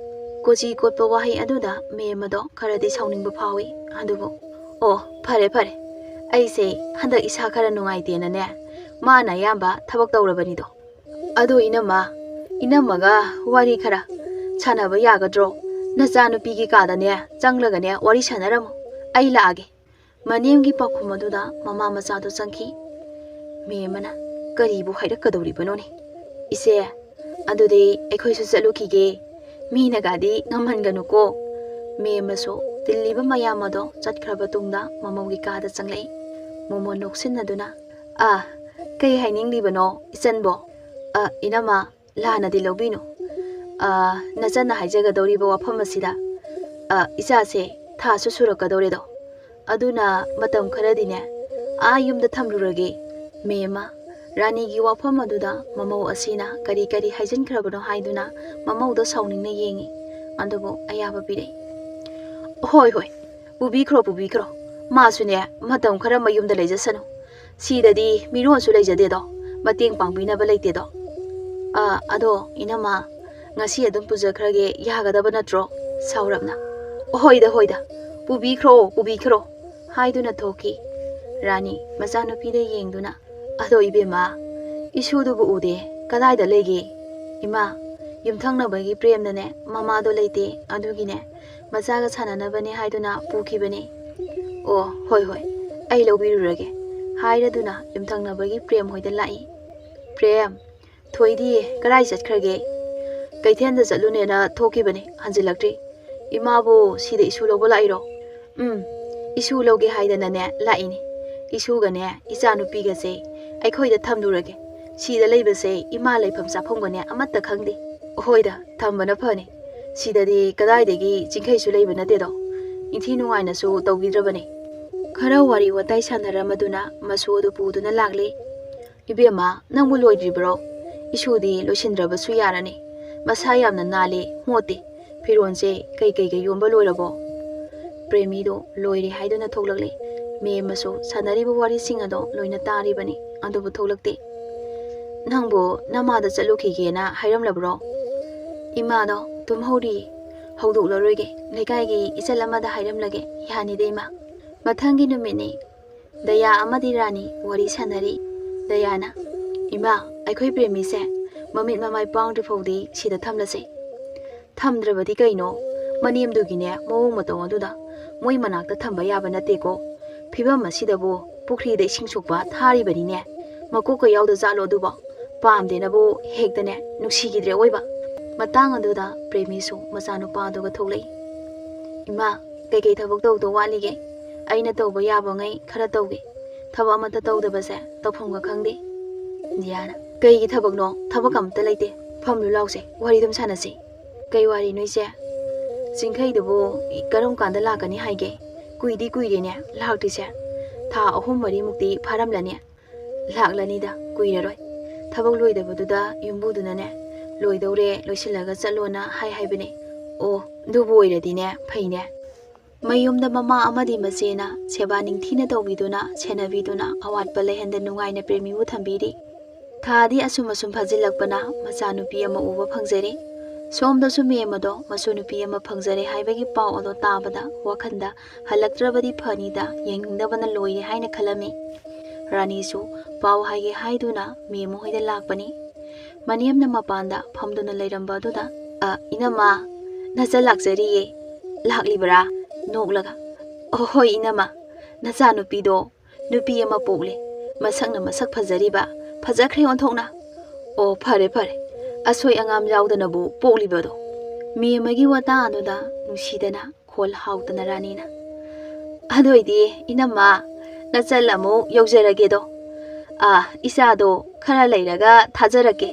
ꯀꯣꯆꯤ ꯀꯣꯠꯄ ꯋꯥꯍꯩ ꯑꯗꯨꯗ ꯃꯦꯝ ꯑꯗꯣ ꯈꯔꯗꯤ ꯁꯥꯎꯅꯤꯡꯕ ꯐꯥꯎꯏ꯫ ꯑꯗꯨꯕꯨ, "ꯑꯣ, ꯐꯔꯦ, ꯐꯔꯦ, ꯑꯩꯁꯦ ꯍꯟꯗꯛ ꯏꯁꯥ ꯈꯔ ꯅꯨꯡꯉꯥꯏꯇꯦꯅꯅꯦ, ꯃꯥꯅ ꯑꯌꯥꯝꯕ ꯊꯕꯛ ꯇꯧꯔꯕꯅꯤꯗꯣ꯫ ꯑꯗꯣ ꯏꯅꯝꯃ, ꯏꯅꯝꯃꯒ ꯋꯥꯔꯤ ꯈꯔ ꯁꯥꯟꯅꯕ ꯌꯥꯒꯗ꯭ꯔꯣ? ꯅꯆꯥꯅꯨꯄꯤꯒꯤ ꯀꯥꯗꯅꯦ ꯆꯪꯂꯒꯅꯦ ꯋꯥꯔꯤ ꯁꯥꯟꯅꯔꯝꯃꯨ꯫ ꯑꯩ ꯂꯥꯛꯑꯒꯦ"꯫ ꯃꯅꯦꯝꯒꯤ ꯄꯥꯎꯈꯨꯝ ꯑꯗꯨꯗ ꯃꯃꯥ ꯃꯆꯥꯗꯨ ꯆꯪꯈꯤ꯫ ꯃꯦꯝ ꯑꯃꯅ, "ꯀꯔꯤꯕꯨ ꯍꯥꯏꯔꯛꯀꯗꯧꯔꯤꯕꯅꯣꯅꯦ? ꯏꯆꯦ, ꯑꯗꯨꯗꯤ ꯑꯩꯈꯣꯏꯁꯨ ꯆꯠꯂꯨꯈꯤꯒꯦ꯫ ꯃꯤꯅꯒꯗꯤ ꯉꯝꯍꯟꯒꯅꯨꯀꯣ"꯫ ꯃꯦꯝ ꯑꯃꯁꯨ ꯇꯤꯜꯂꯤꯕ ꯃꯌꯥꯝ ꯑꯗꯣ ꯆꯠꯈ꯭ꯔꯕ ꯇꯨꯡꯗ ꯃꯃꯧꯒꯤ ꯀꯥꯗ ꯆꯪꯂꯛꯏ꯫ ꯃꯣꯃꯣꯟ ꯅꯣꯛꯁꯤꯟꯅꯗꯨꯅ, "ꯑ, ꯀꯩ ꯍꯥꯏꯅꯤꯡꯂꯤꯕꯅꯣ ꯏꯆꯟꯕꯣ?" "ꯑ, ꯏꯅꯝꯃ, ꯂꯥꯟꯅꯗꯤ ꯂꯧꯕꯤꯅꯨ"꯫ ꯑ, ꯅꯆꯟꯅ ꯍꯥꯏꯖꯒꯗꯧꯔꯤꯕ ꯋꯥꯐꯝ ꯑꯁꯤꯗ, ꯑ, ꯏꯆꯥꯁꯦ ꯊꯥꯁꯨ ꯁꯨꯔꯛꯀꯗꯧꯔꯦꯗꯣ꯫ ꯑꯗꯨꯅ ꯃꯇꯝ ꯈꯔꯗꯤꯅꯦ, ꯑꯥ ꯌꯨꯝꯗ ꯊꯝꯂꯨꯔꯒꯦ꯫ ꯃꯦꯝꯃ, ꯔꯥꯅꯤꯒꯤ ꯋꯥꯐꯝ ꯑꯗꯨꯗ ꯃꯃꯧ ꯑꯁꯤꯅ ꯀꯔꯤ ꯀꯔꯤ ꯍꯥꯏꯖꯤꯟꯈ꯭ꯔꯕꯅꯣ ꯍꯥꯏꯗꯨꯅ ꯃꯃꯧꯗ ꯁꯥꯎꯅꯤꯡꯅ ꯌꯦꯡꯉꯤ꯫ ꯑꯗꯨꯕꯨ ꯑꯌꯥꯕ ꯄꯤꯔꯛꯏ꯫ "ꯍꯣꯏ, ꯍꯣꯏ, ꯄꯨꯕꯤꯈ꯭ꯔꯣ, ꯄꯨꯕꯤꯈ꯭ꯔꯣ꯫ ꯃꯥꯁꯨꯅꯦ, ꯃꯇꯝ ꯈꯔ ꯃꯌꯨꯝꯗ ꯂꯩꯖꯁꯅꯨ꯫ ꯁꯤꯗꯗꯤ ꯃꯤꯔꯣꯟꯁꯨ ꯂꯩꯖꯗꯦꯗꯣ, ꯃꯇꯦꯡ ꯄꯥꯡꯕꯤꯅꯕ ꯂꯩꯇꯦꯗꯣ꯫ ꯑ, ꯑꯗꯣ ꯏꯅꯝꯃ, ꯉꯁꯤ ꯑꯗꯨꯝ ꯄꯨꯖꯈ꯭ꯔꯒꯦ, ꯌꯥꯒꯗꯕ ꯅꯠꯇ꯭ꯔꯣ?" ꯁꯥꯎꯔꯞꯅ꯫ "ꯍꯣꯏꯗ, ꯍꯣꯏꯗ, ꯄꯨꯕꯤꯈ꯭ꯔꯣ, ꯄꯨꯕꯤꯈ꯭ꯔꯣ," ꯍꯥꯏꯗꯨꯅ ꯊꯣꯛꯈꯤ꯫ ꯔꯥꯅꯤ ꯃꯆꯥꯅꯨꯄꯤꯗ ꯌꯦꯡꯗꯨꯅ, "ꯑꯗꯣ ꯏꯕꯦꯝꯃ, ꯏꯁꯨꯗꯨꯕꯨ ꯎꯗꯦ, ꯀꯗꯥꯏꯗ ꯂꯩꯒꯦ?" "ꯏꯃꯥ, ꯌꯨꯝꯊꯪꯅꯕꯒꯤ ꯄ꯭ꯔꯦꯝꯅꯅꯦ, ꯃꯃꯥꯗꯣ ꯂꯩꯇꯦ, ꯑꯗꯨꯒꯤꯅꯦ, ꯃꯆꯥꯒ ꯁꯥꯟꯅꯅꯕꯅꯦ ꯍꯥꯏꯗꯨꯅ ꯄꯨꯈꯤꯕꯅꯦ꯫" "ꯑꯣ, ꯍꯣꯏ, ꯍꯣꯏ, ꯑꯩ ꯂꯧꯕꯤꯔꯨꯔꯒꯦ," ꯍꯥꯏꯔꯗꯨꯅ ꯌꯨꯝꯊꯪꯅꯕꯒꯤ ꯄ꯭ꯔꯦꯝ ꯍꯣꯏꯗ ꯂꯥꯛꯏ꯫ "ꯄ꯭ꯔꯦꯝ, ꯊꯣꯏꯗꯤ ꯀꯗꯥꯏ ꯆꯠꯈ꯭ꯔꯒꯦ?" "ꯀꯩꯊꯦꯜꯗ ꯆꯠꯂꯨꯅꯦꯅ ꯊꯣꯛꯈꯤꯕꯅꯦ, ꯍꯟꯖꯤꯜꯂꯛꯇ꯭ꯔꯤ꯫" "ꯏꯃꯥꯕꯨ ꯁꯤꯗ ꯏꯁꯨ ꯂꯧꯕ ꯂꯥꯛꯏꯔꯣ?" "ꯎꯝ, ꯏꯁꯨ ꯂꯧꯒꯦ ꯍꯥꯏꯗꯅꯅꯦ ꯂꯥꯛꯏꯅꯦ꯫ ꯏꯁꯨꯒꯅꯦ ꯏꯆꯥꯅꯨꯄꯤꯒꯁꯦ ꯑꯩꯈꯣꯏꯗ ꯊꯝꯂꯨꯔꯒꯦ꯫ ꯁꯤꯗ ꯂꯩꯕꯁꯦ ꯏꯃꯥ ꯂꯩꯐꯝ ꯆꯥꯐꯝꯒꯅꯦ ꯑꯃꯠꯇ ꯈꯪꯗꯦ꯫" "ꯍꯣꯏꯗ, ꯊꯝꯕꯅ ꯐꯅꯤ꯫ ꯁꯤꯗꯗꯤ ꯀꯗꯥꯏꯗꯒꯤ ꯆꯤꯡꯈꯩꯁꯨ ꯂꯩꯕ ꯅꯠꯇꯦꯗꯣ꯫ ꯏꯟꯊꯤ ꯅꯨꯡꯉꯥꯏꯅꯁꯨ ꯇꯧꯕꯤꯗ꯭ꯔꯕꯅꯦ꯫" ꯈꯔ ꯋꯥꯔꯤ ꯋꯥꯇꯥꯏ ꯁꯥꯟꯅꯔꯝꯃꯗꯨꯅ ꯃꯁꯨ ꯑꯗꯨ ꯄꯨꯗꯨꯅ ꯂꯥꯛꯂꯦ꯫ "ꯏꯕꯦꯝꯃ, ꯅꯪꯕꯨ ꯂꯣꯏꯗ꯭ꯔꯤꯕ꯭ꯔꯣ? ꯏꯁꯨꯗꯤ ꯂꯣꯏꯁꯤꯟꯗ꯭ꯔꯕꯁꯨ ꯌꯥꯔꯅꯤ꯫ ꯃꯁꯥ ꯌꯥꯝꯅ ꯅꯥꯜꯂꯤ, ꯃꯣꯠꯇꯦ꯫ ꯐꯤꯔꯣꯟꯁꯦ ꯀꯩꯀꯩꯒ ꯌꯣꯟꯕ ꯂꯣꯏꯔꯕꯣ?" ꯄ꯭ꯔꯦꯃꯤꯗꯣ ꯂꯣꯏꯔꯦ ꯍꯥꯏꯗꯨꯅ ꯊꯣꯛꯂꯛꯂꯦ꯫ ꯃꯦꯝꯃꯁꯨ ꯁꯥꯟꯅꯔꯤꯕ ꯋꯥꯔꯤꯁꯤꯡ ꯑꯗꯣ ꯂꯣꯏꯅ ꯇꯥꯔꯤꯕꯅꯤ, ꯑꯗꯨꯕꯨ ꯊꯣꯛꯂꯛꯇꯦ꯫ "ꯅꯪꯕꯨ ꯅꯃꯥꯗ ꯆꯠꯂꯨꯈꯤꯒꯦꯅ ꯍꯥꯏꯔꯝꯂꯕ꯭ꯔꯣ?" "ꯏꯃꯥꯗꯣ ꯇꯨꯝꯍꯧꯔꯤ, ꯍꯧꯗꯣꯛꯂꯔꯣꯏꯒꯦ꯫ ꯂꯩꯀꯥꯏꯒꯤ ꯏꯆꯜ ꯑꯃꯗ ꯍꯥꯏꯔꯝꯂꯒꯦ, ꯌꯥꯅꯤꯗ ꯏꯃꯥ꯫" ꯃꯊꯪꯒꯤ ꯅꯨꯃꯤꯠꯅꯤ꯫ ꯗꯌꯥ ꯑꯃꯗꯤ ꯔꯥꯅꯤ ꯋꯥꯔꯤ ꯁꯥꯟꯅꯔꯤ꯫ ꯗꯌꯥꯅ, "ꯏꯃꯥ, ꯑꯩꯈꯣꯏ ꯄ꯭ꯔꯦꯃꯤꯁꯦ ꯃꯃꯤꯠ ꯃꯃꯥꯏ ꯄꯥꯡꯗ꯭ꯔꯤ ꯐꯥꯎꯗꯤ ꯁꯤꯗ ꯊꯝꯂꯁꯦ꯫" "ꯊꯝꯗ꯭ꯔꯕꯗꯤ ꯀꯩꯅꯣ? ꯃꯅꯦꯝꯗꯨꯒꯤꯅꯦ ꯃꯑꯣꯡ ꯃꯇꯧ ꯑꯗꯨꯗ ꯃꯣꯏ ꯃꯅꯥꯛꯇ ꯊꯝꯕ ꯌꯥꯕ ꯅꯠꯇꯦꯀꯣ꯫ ꯐꯤꯕꯝ ꯑꯁꯤꯗꯕꯨ ꯄꯨꯈ꯭ꯔꯤꯗ ꯏꯁꯤꯡ ꯁꯣꯛꯄ ꯊꯥꯔꯤꯕꯅꯤꯅꯦ꯫ ꯃꯀꯣꯛꯀ ꯌꯥꯎꯗ ꯖꯥꯠꯂꯣ ꯑꯗꯨꯕꯣ? ꯄꯥꯝꯗꯦꯅꯕꯨ ꯍꯦꯛꯇꯅꯦ ꯅꯨꯡꯁꯤꯈꯤꯗ꯭ꯔꯦ ꯑꯣꯏꯕ꯫" ꯃꯇꯥꯡ ꯑꯗꯨꯗ ꯄ꯭ꯔꯦꯃꯤꯁꯨ ꯃꯆꯥꯅꯨꯄꯥꯗꯨꯒ ꯊꯣꯛꯂꯛꯏ꯫ "ꯏꯃꯥ, ꯀꯩꯀꯩ ꯊꯕꯛ ꯇꯧꯗꯧ ꯋꯥꯠꯂꯤꯒꯦ? ꯑꯩꯅ ꯇꯧꯕ ꯌꯥꯕꯉꯩ ꯈꯔ ꯇꯧꯒꯦ꯫ ꯊꯕꯛ ꯑꯃꯠꯇ ꯇꯧꯗꯕꯁꯦ ꯇꯧꯐꯝꯒ ꯈꯪꯗꯦ꯫" ꯗꯤꯌꯥꯅ, "ꯀꯩꯒꯤ ꯊꯕꯛꯅꯣ? ꯊꯕꯛ ꯑꯃꯠꯇ ꯂꯩꯇꯦ꯫ ꯐꯝꯂꯨ ꯂꯥꯎꯁꯦ, ꯋꯥꯔꯤ ꯑꯗꯨꯝ ꯁꯥꯟꯅꯁꯤ꯫ ꯀꯩ ꯋꯥꯔꯤꯅꯣ ꯏꯆꯦ? ꯆꯤꯡꯈꯩꯗꯨꯕꯨ ꯀꯔꯝ ꯀꯥꯟꯗ ꯂꯥꯛꯀꯅꯤ ꯍꯥꯏꯒꯦ? ꯀꯨꯏꯗꯤ ꯀꯨꯏꯔꯦꯅꯦ ꯂꯥꯛꯇ꯭ꯔꯤꯁꯦ꯫ ꯊꯥ ꯑꯍꯨꯝ ꯃꯔꯤꯃꯨꯛꯇꯤ ꯐꯥꯔꯝꯂꯅꯤ꯫ ꯂꯥꯛꯂꯅꯤꯗ, ꯀꯨꯏꯔꯔꯣꯏ꯫ ꯊꯕꯛ ꯂꯣꯏꯗꯕꯗꯨꯗ ꯌꯨꯝꯕꯨꯗꯨꯅꯅꯦ, "ꯂꯣꯏꯗꯧꯔꯦ, ꯂꯣꯏꯁꯤꯜꯂꯒ ꯆꯠꯂꯣꯅ" ꯍꯥꯏ ꯍꯥꯏꯕꯅꯦ꯫ ꯑꯣ, ꯑꯗꯨꯕꯨ ꯑꯣꯏꯔꯗꯤꯅꯦ, ꯐꯩꯅꯦ꯫ ꯃꯌꯨꯝꯗ ꯃꯃꯥ ꯑꯃꯗꯤ ꯃꯆꯦꯅ ꯁꯦꯕꯥ ꯅꯤꯡꯊꯤꯅ ꯇꯧꯕꯤꯗꯨꯅ, ꯁꯦꯟꯅꯕꯤꯗꯨꯅ, ꯑꯋꯥꯠꯄ ꯂꯩꯍꯟꯗ ꯅꯨꯡꯉꯥꯏꯅ ꯄ꯭ꯔꯦꯃꯤꯕꯨ ꯊꯝꯕꯤꯔꯤ꯫ ꯊꯥꯗꯤ ꯑꯁꯨꯝ ꯑꯁꯨꯝ ꯐꯥꯖꯤꯜꯂꯛꯄꯅ ꯃꯆꯥꯅꯨꯄꯤ ꯑꯃ ꯎꯕ ꯐꯪꯖꯔꯦ꯫ ꯁꯣꯝꯗꯁꯨ ꯃꯦꯝ ꯑꯗꯣ ꯃꯁꯨ ꯅꯨꯄꯤ ꯑꯃ ꯐꯪꯖꯔꯦ ꯍꯥꯏꯕꯒꯤ ꯄꯥꯎ ꯑꯗꯣ ꯇꯥꯕꯗ ꯋꯥꯈꯜꯗ "ꯍꯜꯂꯛꯇ꯭ꯔꯕꯗꯤ ꯐꯅꯤꯗ, ꯌꯦꯡꯅꯤꯡꯗꯕꯅ ꯂꯣꯏꯔꯦ" ꯍꯥꯏꯅ ꯈꯜꯂꯝꯃꯤ꯫ ꯔꯥꯅꯤꯁꯨ ꯄꯥꯎ ꯍꯥꯏꯒꯦ ꯍꯥꯏꯗꯨꯅ ꯃꯦꯝ ꯍꯣꯏꯗ ꯂꯥꯛꯄꯅꯤ꯫ ꯃꯅꯦꯝꯅ ꯃꯄꯥꯟꯗ ꯐꯝꯗꯨꯅ ꯂꯩꯔꯝꯕ ꯑꯗꯨꯗ, "ꯑ, ꯏꯅꯝꯃ, ꯅꯆꯟ ꯂꯥꯛꯆꯔꯤꯌꯦ꯫ ꯂꯥꯛꯂꯤꯕꯔꯥ?" ꯅꯣꯛꯂꯒ, "ꯑꯣ, ꯍꯣꯏ ꯏꯅꯝꯃ, ꯅꯆꯥꯅꯨꯄꯤꯗꯣ ꯅꯨꯄꯤ ꯑꯃ ꯄꯣꯛꯂꯦ꯫ ꯃꯁꯛꯅ ꯃꯁꯛ ꯐꯖꯔꯤꯕ, ꯐꯖꯈ꯭ꯔꯦ ꯑꯣꯟꯊꯣꯛꯅ꯫ ꯑꯣ, ꯐꯔꯦ, ꯐꯔꯦ꯫ ꯑꯁꯣꯏ ꯑꯉꯥꯝ ꯌꯥꯎꯗꯅꯕꯨ ꯄꯣꯛꯂꯤꯕꯗꯣ꯫" ꯃꯦꯝ ꯑꯃꯒꯤ ꯋꯥꯇꯥ ꯑꯗꯨꯗ ꯅꯨꯡꯁꯤꯗꯅ ꯈꯣꯜ ꯍꯥꯎꯗꯅ ꯔꯥꯅꯤꯅ, "ꯑꯗꯨ ꯑꯣꯏꯗꯤ ꯏꯅꯝꯃ, ꯅꯆꯜ ꯑꯃꯨꯛ ꯌꯧꯖꯔꯒꯦꯗꯣ꯫ ꯑꯥ, ꯏꯆꯥꯗꯣ ꯈꯔ ꯂꯩꯔꯒ ꯊꯥꯖꯔꯛꯀꯦ꯫"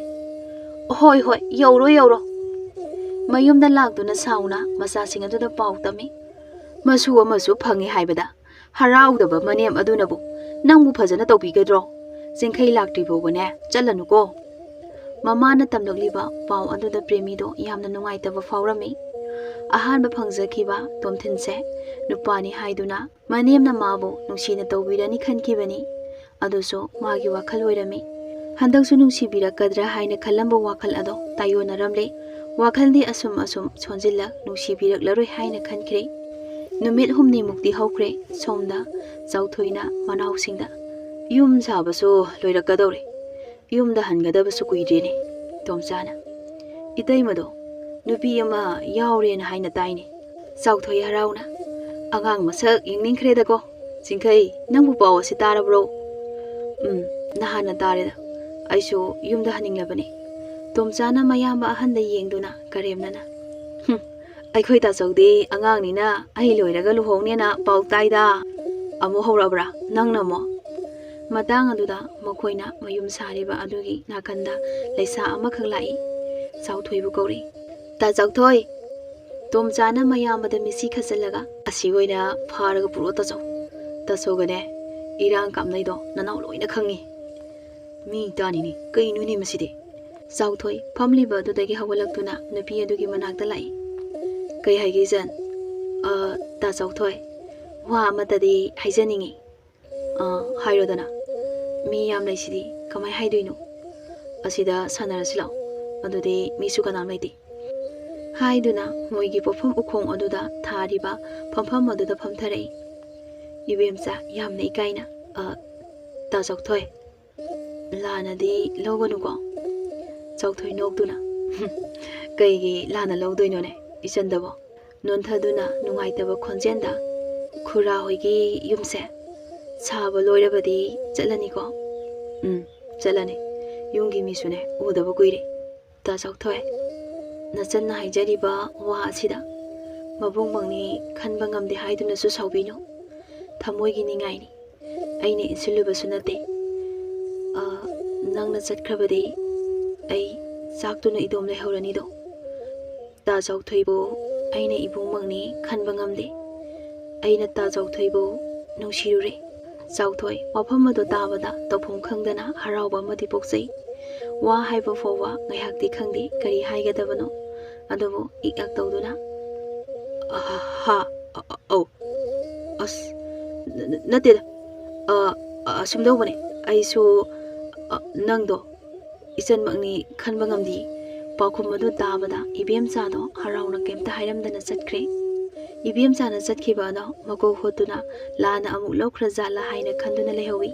"ꯍꯣꯏ, ꯍꯣꯏ, ꯌꯧꯔꯣ, ꯌꯧꯔꯣ꯫" ꯃꯌꯨꯝꯗ ꯂꯥꯛꯇꯨꯅ ꯁꯥꯎꯅ ꯃꯆꯥꯁꯤꯡ ꯑꯗꯨꯗ ꯄꯥꯎ ꯇꯝꯃꯤ꯫ "ꯃꯁꯨ ꯑꯃꯁꯨ ꯐꯪꯉꯦ ꯍꯥꯏꯕꯗ ꯍꯔꯥꯎꯗꯕ ꯃꯅꯦꯝ ꯑꯗꯨꯅꯕꯨ ꯅꯪꯕꯨ ꯐꯖꯅ ꯇꯧꯕꯤꯒꯗ꯭ꯔꯣ? ꯆꯤꯡꯈꯩ ꯂꯥꯛꯇ꯭ꯔꯤ ꯐꯥꯎꯕꯅꯦ ꯆꯠꯂꯅꯨꯀꯣ꯫" ꯃꯃꯥꯅ ꯇꯝꯂꯛꯂꯤꯕ ꯄꯥꯎ ꯑꯗꯨꯗ ꯄ꯭ꯔꯦꯃꯤꯗꯣ ꯌꯥꯝꯅ ꯅꯨꯡꯉꯥꯏꯇꯕ ꯐꯥꯎꯔꯝꯃꯤ꯫ ꯑꯍꯥꯟꯕ ꯐꯪꯖꯈꯤꯕ ꯇꯣꯝꯊꯤꯟꯁꯦ ꯅꯨꯄꯥꯅꯤ ꯍꯥꯏꯗꯨꯅ ꯃꯅꯦꯝꯅ ꯃꯥꯕꯨ ꯅꯨꯡꯁꯤꯅ ꯇꯧꯕꯤꯔꯅꯤ ꯈꯟꯈꯤꯕꯅꯤ꯫ ꯑꯗꯨꯁꯨ ꯃꯥꯒꯤ ꯋꯥꯈꯜ ꯑꯣꯏꯔꯝꯃꯤ꯫ ꯍꯟꯗꯛꯁꯨ ꯅꯨꯡꯁꯤꯕꯤꯔꯛꯀꯗ꯭ꯔꯥ ꯍꯥꯏꯅ ꯈꯜꯂꯝꯕ ꯋꯥꯈꯜ ꯑꯗꯣ ꯇꯥꯏꯌꯣꯟꯅꯔꯝꯂꯦ꯫ ꯋꯥꯈꯜꯗꯤ ꯑꯁꯨꯝ ꯑꯁꯨꯝ ꯁꯣꯟꯖꯤꯜꯂꯛ ꯅꯨꯡꯁꯤꯕꯤꯔꯛꯂꯔꯣꯏ ꯍꯥꯏꯅ ꯈꯟꯈ꯭ꯔꯦ꯫ ꯅꯨꯃꯤꯠ ꯍꯨꯝꯅꯤꯃꯨꯛꯇꯤ ꯍꯧꯈ꯭ꯔꯦ꯫ ꯁꯣꯝꯗ ꯆꯥꯎꯊꯣꯏꯅ ꯃꯅꯥꯎꯁꯤꯡꯗ, "ꯌꯨꯝ ꯁꯥꯕꯁꯨ ꯂꯣꯏꯔꯛꯀꯗꯧꯔꯦ꯫ ꯌꯨꯝꯗ ꯍꯟꯒꯗꯕꯁꯨ ꯀꯨꯏꯗ꯭ꯔꯦꯅꯦ꯫" ꯇꯣꯝꯆꯥꯅ, "ꯏꯇꯩꯃꯗꯣ ꯅꯨꯄꯤ ꯑꯃ ꯌꯥꯎꯔꯦꯅ ꯍꯥꯏꯅ ꯇꯥꯏꯅꯦ꯫" ꯆꯥꯎꯊꯣꯏ ꯍꯔꯥꯎꯅ, "ꯑꯉꯥꯡ ꯃꯁꯛ ꯌꯦꯡꯅꯤꯡꯈ꯭ꯔꯦꯗꯀꯣ꯫ ꯆꯤꯡꯈꯩ, ꯅꯪꯕꯨ ꯄꯥꯎ ꯑꯁꯤ ꯇꯥꯔꯕ꯭ꯔꯣ?" "ꯎꯝ, ꯅꯍꯥꯟꯅ ꯇꯥꯔꯦꯗ꯫ ꯑꯩꯁꯨ ꯌꯨꯝꯗ ꯍꯟꯅꯤꯡꯂꯕꯅꯤ꯫" ꯇꯣꯝꯆꯥꯅ ꯃꯌꯥꯝꯕ ꯑꯍꯟꯗ ꯌꯦꯡꯗꯨꯅ ꯀꯔꯦꯝꯅꯅ, "ꯍꯨꯝ, ꯑꯩꯈꯣꯏ ꯇꯥꯆꯧꯗꯤ ꯑꯉꯥꯡꯅꯤꯅ ꯑꯩ ꯂꯣꯏꯔꯒ ꯂꯨꯍꯣꯡꯅꯦꯅ ꯄꯥꯎ ꯇꯥꯏꯗ꯫ ꯑꯃꯨꯛ ꯍꯧꯔꯛꯑꯕ꯭ꯔꯥ ꯅꯪꯅ ꯑꯃꯨꯛ?" ꯃꯇꯥꯡ ꯑꯗꯨꯗ ꯃꯈꯣꯏꯅ ꯃꯌꯨꯝ ꯁꯥꯔꯤꯕ ꯑꯗꯨꯒꯤ ꯅꯥꯀꯟꯗ ꯂꯩꯁꯥ ꯑꯃꯈꯛ ꯂꯥꯛꯏ꯫ ꯆꯥꯎꯊꯣꯏꯕꯨ ꯀꯧꯔꯛꯏ꯫ "ꯇꯥ ꯆꯥꯎꯊꯣꯏ!" ꯇꯣꯝꯆꯥꯅ ꯃꯌꯥꯝꯕꯗ ꯃꯤꯠꯁꯤ ꯈꯠꯆꯜꯂꯒ, "ꯑꯁꯤ ꯑꯣꯏꯅ ꯐꯥꯔꯒ ꯄꯨꯔꯛꯑꯣ ꯇꯥꯆꯧ꯫ ꯇꯥꯆꯧꯒꯅꯦ ꯏꯔꯥꯡ ꯀꯥꯞꯅꯩꯗꯣ ꯅꯅꯥꯎ ꯂꯣꯏꯅ ꯈꯪꯉꯤ꯫" "ꯃꯤ ꯇꯥꯅꯤꯅꯦ, ꯀꯩꯅꯣꯅꯦ ꯃꯁꯤꯗꯤ?" ꯆꯥꯎꯊꯣꯏ ꯐꯝꯂꯤꯕ ꯑꯗꯨꯗꯒꯤ ꯍꯧꯒꯠꯂꯛꯇꯨꯅ ꯅꯨꯄꯤ ꯑꯗꯨꯒꯤ ꯃꯅꯥꯛꯇ ꯂꯥꯛꯏ꯫ "ꯀꯩ ꯍꯥꯏꯒꯦ ꯏꯆꯟ?" "ꯑ, ꯇꯥ ꯆꯥꯎꯊꯣꯏ, ꯋꯥ ꯑꯃꯇꯗꯤ ꯍꯥꯏꯖꯅꯤꯡꯉꯤ꯫" "ꯑ, ꯍꯥꯏꯔꯣꯗꯅ꯫ ꯃꯤ ꯌꯥꯝ ꯂꯩꯁꯤꯗꯤ, ꯀꯃꯥꯏ ꯍꯥꯏꯗꯣꯏꯅꯣ? ꯑꯁꯤꯗ ꯁꯥꯟꯅꯔꯁꯤ ꯂꯥꯛꯑꯣ, ꯑꯗꯨꯗꯤ ꯃꯤꯁꯨ ꯀꯅꯥꯝ ꯂꯩꯇꯦ꯫" ꯍꯥꯏꯗꯨꯅ ꯃꯣꯏꯒꯤ ꯄꯣꯠꯐꯝ ꯎꯈꯣꯡ ꯑꯗꯨꯗ ꯊꯥꯔꯤꯕ ꯐꯝꯐꯝ ꯑꯗꯨꯗ ꯐꯝꯊꯔꯛꯏ꯫ ꯏꯕꯦꯝꯆꯥ ꯌꯥꯝꯅ ꯏꯀꯥꯏꯅ, "ꯑ, ꯇꯥ ꯆꯥꯎꯊꯣꯏ, ꯂꯥꯟꯅꯗꯤ ꯂꯧꯒꯅꯨꯀꯣ꯫" ꯆꯥꯎꯊꯣꯏ ꯅꯣꯛꯇꯨꯅ, "ꯀꯩꯒꯤ ꯂꯥꯟꯅ ꯂꯧꯗꯣꯏꯅꯣꯅꯦ ꯏꯆꯟꯗꯕꯣ?" ꯅꯣꯟꯊꯗꯨꯅ ꯅꯨꯡꯉꯥꯏꯇꯕ ꯈꯣꯟꯖꯦꯜꯗ, "ꯈꯨꯔꯥ ꯍꯣꯏꯒꯤ ꯌꯨꯝꯁꯦ ꯁꯥꯕ ꯂꯣꯏꯔꯕꯗꯤ ꯆꯠꯂꯅꯤꯀꯣ?" "ꯎꯝ, ꯆꯠꯂꯅꯤ꯫ ꯌꯨꯝꯒꯤ ꯃꯤꯁꯨꯅꯦ ꯎꯗꯕ ꯀꯨꯏꯔꯦ꯫" "ꯇꯥ ꯆꯥꯎꯊꯣꯏ, ꯅꯆꯟꯅ ꯍꯥꯏꯖꯔꯤꯕ ꯋꯥ ꯑꯁꯤꯗ ꯃꯕꯨꯡꯃꯛꯅꯤ ꯈꯟꯕ ꯉꯝꯗꯦ ꯍꯥꯏꯗꯨꯅꯁꯨ ꯁꯥꯎꯕꯤꯅꯨ꯫ ꯊꯃꯣꯏꯒꯤ ꯅꯤꯡꯉꯥꯏꯅꯤ꯫ ꯑꯩꯅ ꯏꯟꯁꯤꯜꯂꯨꯕꯁꯨ ꯅꯠꯇꯦ꯫ ꯑ, ꯅꯪꯅ ꯆꯠꯈ꯭ꯔꯕꯗꯤ ꯑꯩ ꯆꯥꯛꯇꯨꯅ ꯏꯗꯣꯝ ꯂꯩꯍꯧꯔꯅꯤꯗꯣ꯫ ꯇꯥ ꯆꯥꯎꯊꯣꯏꯕꯨ ꯑꯩꯅ ꯏꯕꯨꯡꯃꯛꯅꯤ ꯈꯟꯕ ꯉꯝꯗꯦ꯫ ꯑꯩꯅ ꯇꯥ ꯆꯥꯎꯊꯣꯏꯕꯨ ꯅꯨꯡꯁꯤꯔꯨꯔꯦ꯫" ꯆꯥꯎꯊꯣꯏ ꯋꯥꯐꯝ ꯑꯗꯨ ꯇꯥꯕꯗ ꯇꯧꯐꯝ ꯈꯪꯗꯅ ꯍꯔꯥꯎꯕ ꯑꯃꯗꯤ ꯄꯣꯛꯆꯩ꯫ ꯋꯥ ꯍꯥꯏꯕ ꯐꯥꯎꯕ ꯉꯥꯏꯍꯥꯛꯇꯤ ꯈꯪꯗꯦ ꯀꯔꯤ ꯍꯥꯏꯒꯗꯕꯅꯣ꯫ ꯑꯗꯨꯕꯨ ꯏꯛ ꯑꯛ ꯇꯧꯗꯨꯅ, "ꯑꯍꯥ, ꯑ, ꯑ, ꯑꯧ, ꯑꯁ, ꯅ-, ꯅ-, ꯅꯠꯇꯦꯗ, ꯑ, ꯑ, ꯑꯁꯨꯝ ꯇꯧꯕꯅꯦ, ꯑꯩꯁꯨ, ꯑ, ꯅꯪꯗꯣ ꯏꯆꯟꯃꯛꯅꯤ ꯈꯟꯕ ꯉꯝꯗꯦ꯫" ꯄꯥꯎꯈꯨꯝ ꯑꯗꯨ ꯇꯥꯕꯗ ꯏꯕꯦꯝꯆꯥꯗꯣ ꯍꯔꯥꯎꯅ ꯀꯩꯝꯇ ꯍꯥꯏꯔꯝꯗꯅ ꯆꯠꯈ꯭ꯔꯦ꯫ ꯏꯕꯦꯝꯆꯥꯅ ꯆꯠꯈꯤꯕ ꯑꯗꯣ ꯃꯀꯣꯛ ꯍꯣꯠꯇꯨꯅ ꯂꯥꯟꯅ ꯑꯃꯨꯛ ꯂꯧꯈ꯭ꯔ ꯖꯥꯠꯂꯥ ꯍꯥꯏꯅ ꯈꯟꯗꯨꯅ ꯂꯩꯍꯧꯏ꯫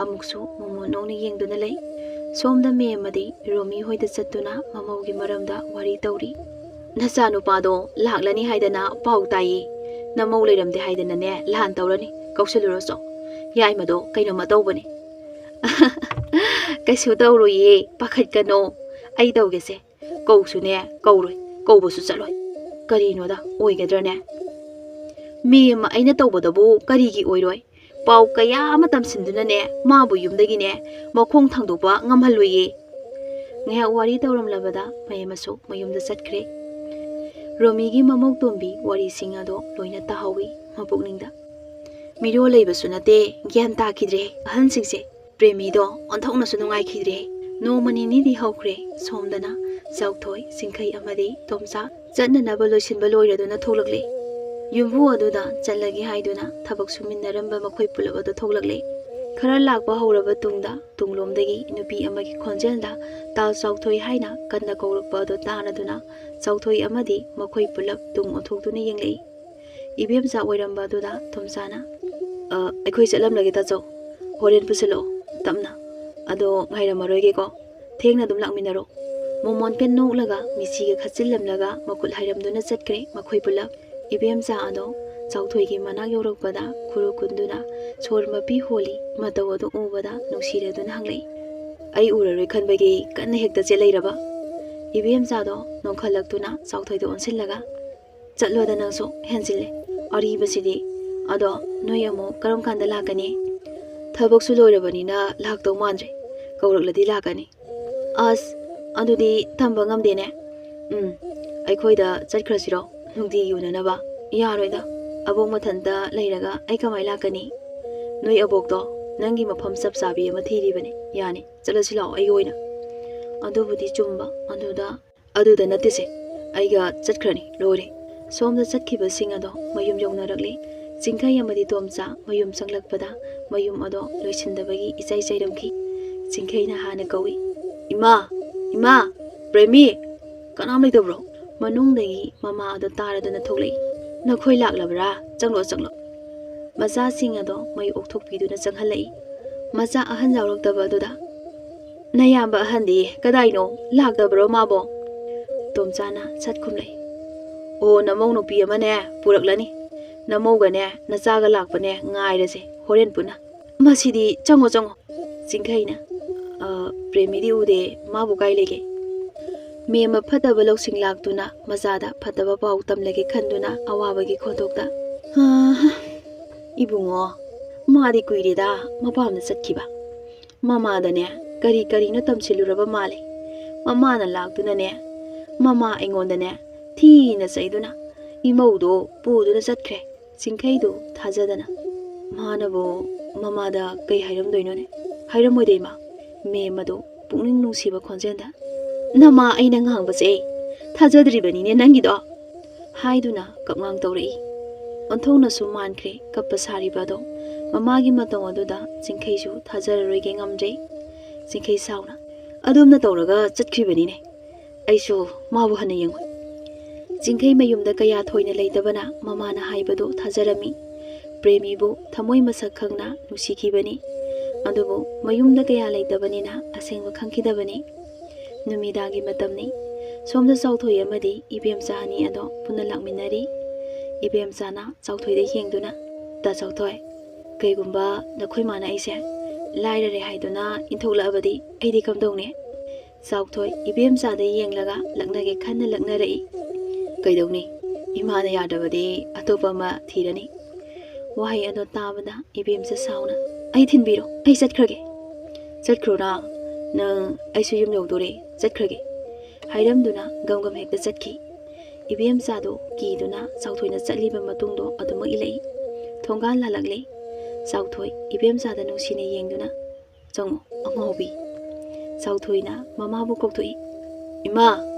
ꯑꯃꯨꯛꯁꯨ ꯃꯣꯃꯣꯟ ꯅꯣꯛꯅ ꯌꯦꯡꯗꯨꯅ ꯂꯩ꯫ ꯁꯣꯝꯗ ꯃꯦꯝꯃꯗꯤ ꯔꯣꯃꯤ ꯍꯣꯏꯗ ꯆꯠꯇꯨꯅ ꯃꯃꯧꯒꯤ ꯃꯔꯝꯗ ꯋꯥꯔꯤ ꯇꯧꯔꯤ꯫ "ꯅꯆꯥꯅꯨꯄꯥꯗꯣ ꯂꯥꯛꯂꯅꯤ ꯍꯥꯏꯗꯅ ꯄꯥꯎ ꯇꯥꯏꯌꯦ꯫ ꯅꯃꯧ ꯂꯩꯔꯝꯗꯦ ꯍꯥꯏꯗꯅꯅꯦ ꯂꯥꯟ ꯇꯧꯔꯅꯤ꯫ ꯀꯧꯁꯜꯂꯨꯔꯣ ꯆꯣ꯫ ꯌꯥꯏꯃꯗꯣ ꯀꯩꯅꯣꯝꯃ ꯇꯧꯕꯅꯦ꯫" "ꯀꯩꯁꯨ ꯇꯧꯔꯣꯏꯌꯦ, ꯄꯥꯈꯠꯀꯅꯣ꯫ ꯑꯩ ꯇꯧꯒꯦꯁꯦ꯫ ꯀꯧꯁꯨꯅꯦ ꯀꯧꯔꯣꯏ, ꯀꯧꯕꯁꯨ ꯆꯠꯂꯣꯏ꯫ ꯀꯔꯤꯅꯣꯗ, ꯑꯣꯏꯒꯗ꯭ꯔꯅꯦ? ꯃꯦꯝꯃ ꯑꯩꯅ ꯇꯧꯕꯗꯕꯨ ꯀꯔꯤꯒꯤ ꯑꯣꯏꯔꯣꯏ? ꯄꯥꯎ ꯀꯌꯥ ꯑꯃ ꯇꯝꯁꯤꯟꯗꯨꯅꯅꯦ ꯃꯥꯕꯨ ꯌꯨꯝꯗꯒꯤꯅꯦ ꯃꯈꯣꯡ ꯊꯥꯡꯗꯣꯛꯄ ꯉꯝꯍꯜꯂꯣꯏꯌꯦ꯫" ꯉꯥꯏꯍꯥꯛ ꯋꯥꯔꯤ ꯇꯧꯔꯝꯂꯕꯗ ꯃꯌꯥꯝꯁꯨ ꯃꯌꯨꯝꯗ ꯆꯠꯈ꯭ꯔꯦ꯫ ꯔꯣꯃꯤꯒꯤ ꯃꯃꯧ ꯇꯣꯝꯕꯤ ꯋꯥꯔꯤꯁꯤꯡ ꯑꯗꯣ ꯂꯣꯏꯅ ꯇꯥꯍꯧꯏ ꯃꯄꯨꯛꯅꯤꯡꯗ꯫ ꯃꯤꯔꯣꯜ ꯂꯩꯕꯁꯨ ꯅꯠꯇꯦ, ꯒ꯭ꯌꯥꯟ ꯇꯥꯈꯤꯗ꯭ꯔꯦ ꯑꯍꯟꯁꯤꯡꯁꯦ꯫ ꯄ꯭ꯔꯦꯃꯤꯗꯣ ꯑꯣꯟꯊꯣꯛꯅꯁꯨ ꯅꯨꯡꯉꯥꯏꯈꯤꯗ꯭ꯔꯦ꯫ ꯅꯣꯡꯃ ꯅꯤꯅꯤꯗꯤ ꯍꯧꯈ꯭ꯔꯦ꯫ ꯁꯣꯝꯗꯅ ꯆꯥꯎꯊꯣꯏ, ꯆꯤꯡꯈꯩ ꯑꯃꯗꯤ ꯇꯣꯝꯆꯥ ꯆꯠꯅꯅꯕ ꯂꯣꯏꯁꯤꯟꯕ ꯂꯣꯏꯔꯗꯨꯅ ꯊꯣꯛꯂꯛꯂꯦ꯫ ꯌꯨꯝꯕꯨ ꯑꯗꯨꯗ ꯆꯠꯂꯒꯦ ꯍꯥꯏꯗꯨꯅ ꯊꯕꯛ ꯁꯨꯃꯤꯟꯅꯔꯝꯕ ꯃꯈꯣꯏ ꯄꯨꯂꯞ ꯑꯗꯨ ꯊꯣꯛꯂꯛꯂꯦ꯫ ꯈꯔ ꯂꯥꯛꯄ ꯍꯧꯔꯕ ꯇꯨꯡꯗ ꯇꯨꯡꯂꯣꯝꯗꯒꯤ ꯅꯨꯄꯤ ꯑꯃꯒꯤ ꯈꯣꯟꯖꯦꯜꯗ "ꯇꯥꯎ ꯆꯥꯎꯊꯣꯏ" ꯍꯥꯏꯅ ꯀꯟꯅ ꯀꯧꯔꯛꯄ ꯑꯗꯨ ꯇꯥꯔꯗꯨꯅ ꯆꯥꯎꯊꯣꯏ ꯑꯃꯗꯤ ꯃꯈꯣꯏ ꯄꯨꯂꯞ ꯇꯨꯡ ꯑꯣꯟꯊꯣꯛꯇꯨꯅ ꯌꯦꯡꯂꯛꯏ꯫ ꯏꯕꯦꯝꯆꯥ ꯑꯣꯏꯔꯝꯕ ꯑꯗꯨꯗ ꯇꯣꯝꯆꯥꯅ, "ꯑ, ꯑꯩꯈꯣꯏ ꯆꯠꯂꯝꯂꯒꯦ ꯇꯥꯆꯧ, ꯍꯣꯔꯦꯟ ꯄꯨꯁꯤꯜꯂꯛꯑꯣ ꯇꯞꯅ, ꯑꯗꯣ ꯉꯥꯏꯔꯝꯃꯔꯣꯏꯒꯦꯀꯣ, ꯊꯦꯡꯅ ꯑꯗꯨꯝ ꯂꯥꯛꯃꯤꯟꯅꯔꯣ"꯫ ꯃꯣꯃꯣꯟꯀ ꯅꯣꯛꯂꯒ ꯃꯤꯆꯤꯒ ꯈꯠꯆꯤꯜꯂꯝꯂꯒ ꯃꯈꯨꯠ ꯍꯥꯏꯔꯝꯗꯨꯅ ꯆꯠꯈ꯭ꯔꯦ ꯃꯈꯣꯏ ꯄꯨꯂꯞ꯫ ꯏꯕꯦꯝꯆꯥ ꯑꯗꯣ ꯆꯥꯎꯊꯣꯏꯒꯤ ꯃꯅꯥꯛ ꯌꯧꯔꯛꯄꯗ ꯈꯨꯔꯨ ꯀꯨꯟꯗꯨꯅ ꯁꯣꯔ ꯃꯄꯤ ꯍꯣꯜꯂꯤ꯫ ꯃꯇꯧ ꯑꯗꯨ ꯎꯕꯗ ꯅꯨꯡꯁꯤꯔꯗꯨꯅ ꯍꯪꯂꯛꯏ, "ꯑꯩ ꯎꯔꯔꯣꯏ ꯈꯟꯕꯒꯤ ꯀꯟꯅ ꯍꯦꯛꯇ ꯆꯦꯜꯂꯛꯏꯔꯕ?" ꯏꯕꯦꯝꯆꯥꯗꯣ ꯅꯣꯡꯈꯠꯂꯛꯇꯨꯅ ꯆꯥꯎꯊꯣꯏꯗ ꯑꯣꯟꯁꯤꯜꯂꯒ, "ꯆꯠꯂꯣꯗ ꯅꯪꯁꯨ, ꯍꯦꯟꯖꯤꯜꯂꯦ ꯑꯔꯤꯕꯁꯤꯗꯤ꯫ ꯑꯗꯣ ꯅꯣꯏ ꯑꯃꯨꯛ ꯀꯔꯝ ꯀꯥꯟꯗ ꯂꯥꯛꯀꯅꯤ?" "ꯊꯕꯛꯁꯨ ꯂꯣꯏꯔꯕꯅꯤꯅ ꯂꯥꯛꯇꯧ ꯃꯥꯟꯗ꯭ꯔꯦ, ꯀꯧꯔꯛꯂꯗꯤ ꯂꯥꯛꯀꯅꯤ"꯫ "ꯑꯁ, ꯑꯗꯨꯗꯤ ꯇꯝꯕ ꯉꯝꯗꯦꯅꯦ꯫ ꯎꯝ, ꯑꯩꯈꯣꯏꯗ ꯆꯠꯈ꯭ꯔꯁꯤꯔꯣ? ꯅꯨꯡꯇꯤꯒꯤ ꯎꯅꯅꯕ?" "ꯌꯥꯔꯣꯏꯗ, ꯑꯕꯣꯛ ꯃꯊꯟꯇ ꯂꯩꯔꯒ ꯑꯩ ꯀꯃꯥꯏ ꯂꯥꯛꯀꯅꯤ?" "ꯅꯣꯏ ꯑꯕꯣꯛꯇꯣ ꯅꯪꯒꯤ ꯃꯐꯝ ꯆꯞ ꯆꯥꯕꯤ ꯑꯃ ꯊꯤꯔꯤꯕꯅꯤ, ꯌꯥꯅꯤ, ꯆꯠꯂꯁꯤ ꯂꯥꯛꯑꯣ ꯑꯩꯒꯤ ꯑꯣꯏꯅ"꯫ ꯑꯗꯨꯕꯨꯗꯤ ꯆꯨꯝꯕ, ꯑꯗꯨꯗ ꯑꯗꯨꯗ ꯅꯠꯇꯦꯁꯦ, ꯑꯩꯒ ꯆꯠꯈ꯭ꯔꯅꯤ, ꯂꯣꯏꯔꯦ꯫ ꯁꯣꯝꯗ ꯆꯠꯈꯤꯕꯁꯤꯡ ꯑꯗꯣ ꯃꯌꯨꯝ ꯌꯧꯅꯔꯛꯂꯦ꯫ ꯆꯤꯡꯈꯩ ꯑꯃꯗꯤ ꯇꯣꯝꯆꯥ ꯃꯌꯨꯝ ꯆꯪꯂꯛꯄꯗ ꯃꯌꯨꯝ ꯑꯗꯣ ꯂꯣꯏꯁꯤꯟꯗꯕꯒꯤ ꯏꯆꯩ ꯆꯩꯔꯝꯈꯤ꯫ ꯆꯤꯡꯈꯩꯅ ꯍꯥꯟꯅ ꯀꯧꯏ, "ꯏꯃꯥ! ꯏꯃꯥ! ꯄ꯭ꯔꯦꯃꯤ! ꯀꯅꯥꯝ ꯂꯩꯇꯕ꯭ꯔꯣ?" ꯃꯅꯨꯡꯗꯒꯤ ꯃꯃꯥ ꯑꯗꯣ ꯇꯥꯔꯗꯨꯅ ꯊꯣꯛꯂꯛꯏ꯫ "ꯅꯈꯣꯏ ꯂꯥꯛꯂꯕ꯭ꯔꯥ? ꯆꯪꯂꯛꯑꯣ, ꯆꯪꯂꯛꯑꯣ"꯫ ꯃꯆꯥꯁꯤꯡ ꯑꯗꯣ ꯃꯩ ꯑꯣꯛꯊꯣꯛꯄꯤꯗꯨꯅ ꯆꯪꯍꯜꯂꯛꯏ꯫ ꯃꯆꯥ ꯑꯍꯟ ꯌꯥꯎꯔꯛꯇꯕ ꯑꯗꯨꯗ, "ꯅꯌꯥꯝꯕ ꯑꯍꯟꯗꯤ ꯀꯗꯥꯏꯅꯣ? ꯂꯥꯛꯇꯕ꯭ꯔꯣ ꯃꯥꯕꯣ?" ꯇꯣꯝꯆꯥꯅ ꯁꯠ ꯈꯨꯝꯂꯛꯏ, "ꯑꯣ, ꯅꯃꯧ ꯅꯨꯄꯤ ꯑꯃꯅꯦ ꯄꯨꯔꯛꯂꯅꯤ꯫ ꯅꯃꯧꯒꯅꯦ ꯅꯆꯥꯒ ꯂꯥꯛꯄꯅꯦ ꯉꯥꯏꯔꯁꯦ ꯍꯣꯔꯦꯟ ꯄꯨꯟꯅ"꯫ "ꯃꯁꯤꯗꯤ, ꯆꯪꯉꯣ, ꯆꯪꯉꯣ"꯫ ꯆꯤꯡꯈꯩꯅ, "ꯑ, ꯄ꯭ꯔꯦꯃꯤꯗꯤ ꯎꯗꯦ, ꯃꯥꯕꯨ ꯀꯥꯏ ꯂꯩꯒꯦ?" ꯃꯦꯝꯃ ꯐꯠꯇꯕ ꯂꯧꯁꯤꯡ ꯂꯥꯛꯇꯨꯅ ꯃꯆꯥꯗ ꯐꯠꯇꯕ ꯄꯥꯎ ꯇꯝꯂꯒꯦ ꯈꯟꯗꯨꯅ ꯑꯋꯥꯕꯒꯤ ꯈꯣꯟꯊꯣꯛꯇ, "ꯍꯥ, ꯏꯕꯨꯡꯉꯣ, ꯃꯥꯗꯤ ꯀꯨꯏꯔꯦꯗ ꯃꯄꯥꯝꯗ ꯆꯠꯈꯤꯕ꯫ ꯃꯃꯥꯗꯅꯦ ꯀꯔꯤ ꯀꯔꯤꯅꯣ ꯇꯝꯁꯤꯜꯂꯨꯔꯕ ꯃꯥꯜꯂꯦ꯫ ꯃꯃꯥꯅ ꯂꯥꯛꯇꯨꯅꯅꯦ, ꯃꯃꯥ ꯑꯩꯉꯣꯟꯗꯅꯦ ꯊꯤꯅ ꯆꯩꯗꯨꯅ ꯏꯃꯧꯗꯣ ꯄꯨꯗꯨꯅ ꯆꯠꯈ꯭ꯔꯦ꯫ ꯆꯤꯡꯈꯩꯗꯨ ꯊꯥꯖꯗꯅ, "ꯃꯥꯅꯕꯨ ꯃꯃꯥꯗ ꯀꯩ ꯍꯥꯏꯔꯝꯗꯣꯏꯅꯣꯅꯦ?" "ꯍꯥꯏꯔꯝꯃꯣꯏꯗ ꯏꯃꯥ," ꯃꯦꯝꯃꯗꯣ ꯄꯨꯛꯅꯤꯡ ꯅꯨꯡꯁꯤꯕ ꯈꯣꯟꯖꯦꯜꯗ, "ꯅꯃꯥ ꯑꯩꯅ ꯉꯥꯡꯕꯁꯦ ꯊꯥꯖꯗ꯭ꯔꯤꯕꯅꯤꯅꯦ ꯅꯪꯒꯤꯗꯣ," ꯍꯥꯏꯗꯨꯅ ꯀꯞꯉꯥꯡ ꯇꯧꯔꯛꯏ꯫ ꯑꯣꯟꯊꯣꯛꯅꯁꯨ ꯃꯥꯟꯈ꯭ꯔꯦ ꯀꯞꯄ ꯁꯥꯔꯤꯕ ꯑꯗꯣ꯫ ꯃꯃꯥꯒꯤ ꯃꯇꯧ ꯑꯗꯨꯗ ꯆꯤꯡꯈꯩꯁꯨ ꯊꯥꯖꯔꯔꯣꯏꯒꯦ ꯉꯝꯗ꯭ꯔꯦ꯫ ꯆꯤꯡꯈꯩ ꯁꯥꯎꯅ, "ꯑꯗꯨꯝꯅ ꯇꯧꯔꯒ ꯆꯠꯈ꯭ꯔꯤꯕꯅꯤꯅꯦ꯫ ꯑꯩꯁꯨ ꯃꯥꯕꯨ ꯍꯟꯅ ꯌꯦꯡꯉꯨ꯫" ꯆꯤꯡꯈꯩ ꯃꯌꯨꯝꯗ ꯀꯌꯥ ꯊꯣꯏꯅ ꯂꯩꯇꯕꯅ ꯃꯃꯥꯅ ꯍꯥꯏꯕꯗꯨ ꯊꯥꯖꯔꯝꯃꯤ꯫ ꯄ꯭ꯔꯦꯃꯤꯕꯨ ꯊꯃꯣꯏ ꯃꯁꯛ ꯈꯪꯅ ꯅꯨꯡꯁꯤꯈꯤꯕꯅꯤ꯫ ꯑꯗꯨꯕꯨ ꯃꯌꯨꯝꯗ ꯀꯌꯥ ꯂꯩꯇꯕꯅꯤꯅ ꯑꯁꯦꯡꯕ ꯈꯪꯈꯤꯗꯕꯅꯤ꯫ ꯅꯨꯃꯤꯗꯥꯡꯒꯤ ꯃꯇꯝꯅꯤ꯫ ꯁꯣꯝꯗ ꯆꯥꯎꯊꯣꯏ ꯑꯃꯗꯤ ꯏꯕꯦꯝꯆꯥ ꯑꯅꯤ ꯑꯗꯣ ꯄꯨꯟꯅ ꯂꯥꯛꯃꯤꯟꯅꯔꯤ꯫ ꯏꯕꯦꯝꯆꯥꯅ ꯆꯥꯎꯊꯣꯏꯗ ꯌꯦꯡꯗꯨꯅ, "ꯇꯥ ꯆꯥꯎꯊꯣꯏ, ꯀꯩꯒꯨꯝꯕ ꯅꯈꯣꯏ ꯃꯥꯅ ꯑꯩꯁꯦ ꯂꯥꯏꯔꯔꯦ ꯍꯥꯏꯗꯨꯅ ꯏꯟꯊꯣꯛꯂꯛꯑꯕꯗꯤ ꯑꯩꯗꯤ ꯀꯝꯗꯧꯅꯤ?" ꯆꯥꯎꯊꯣꯏ ꯏꯕꯦꯝꯆꯥꯗ ꯌꯦꯡꯂꯒ ꯂꯛꯅꯒꯦ ꯈꯟꯅ ꯂꯛꯅꯔꯛꯏ꯫ "ꯀꯩꯗꯧꯅꯤ? ꯏꯃꯥꯅ ꯌꯥꯗ꯭ꯔꯕꯗꯤ ꯑꯇꯣꯞꯄ ꯑꯃ ꯊꯤꯔꯅꯤ꯫" ꯋꯥꯍꯩ ꯑꯗꯣ ꯇꯥꯕꯗ ꯏꯕꯦꯝꯆꯥ ꯁꯥꯎꯅ, "ꯑꯩ ꯊꯤꯟꯕꯤꯔꯣ, ꯑꯩ ꯆꯠꯈ꯭ꯔꯒꯦ꯫" "ꯆꯠꯈ꯭ꯔꯣꯅ, ꯅꯪ, ꯑꯩꯁꯨ ꯌꯨꯝ ꯌꯧꯗꯣꯔꯦ, ꯆꯠꯈ꯭ꯔꯒꯦ," ꯍꯥꯏꯔꯝꯗꯨꯅ ꯒꯝ ꯒꯝ ꯍꯦꯛꯇ ꯆꯠꯈꯤ꯫ ꯏꯕꯦꯝꯆꯥꯗꯣ ꯀꯤꯗꯨꯅ ꯆꯥꯎꯊꯣꯏꯅ ꯆꯠꯂꯤꯕ ꯃꯇꯨꯡꯗꯣ ꯑꯗꯨꯃꯛ ꯏꯜꯂꯛꯏ꯫ ꯊꯣꯡꯒꯥꯜ ꯂꯥꯜꯂꯛꯂꯦ꯫ ꯆꯥꯎꯊꯣꯏ ꯏꯕꯦꯝꯆꯥꯗ ꯅꯨꯡꯁꯤꯅ ꯌꯦꯡꯗꯨꯅ, "ꯆꯪꯉꯣ ꯑꯉꯥꯎꯕꯤ꯫" ꯆꯥꯎꯊꯣꯏꯅ ꯃꯃꯥꯕꯨ ꯀꯧꯊꯣꯛꯏ꯫ "ꯏꯃꯥ,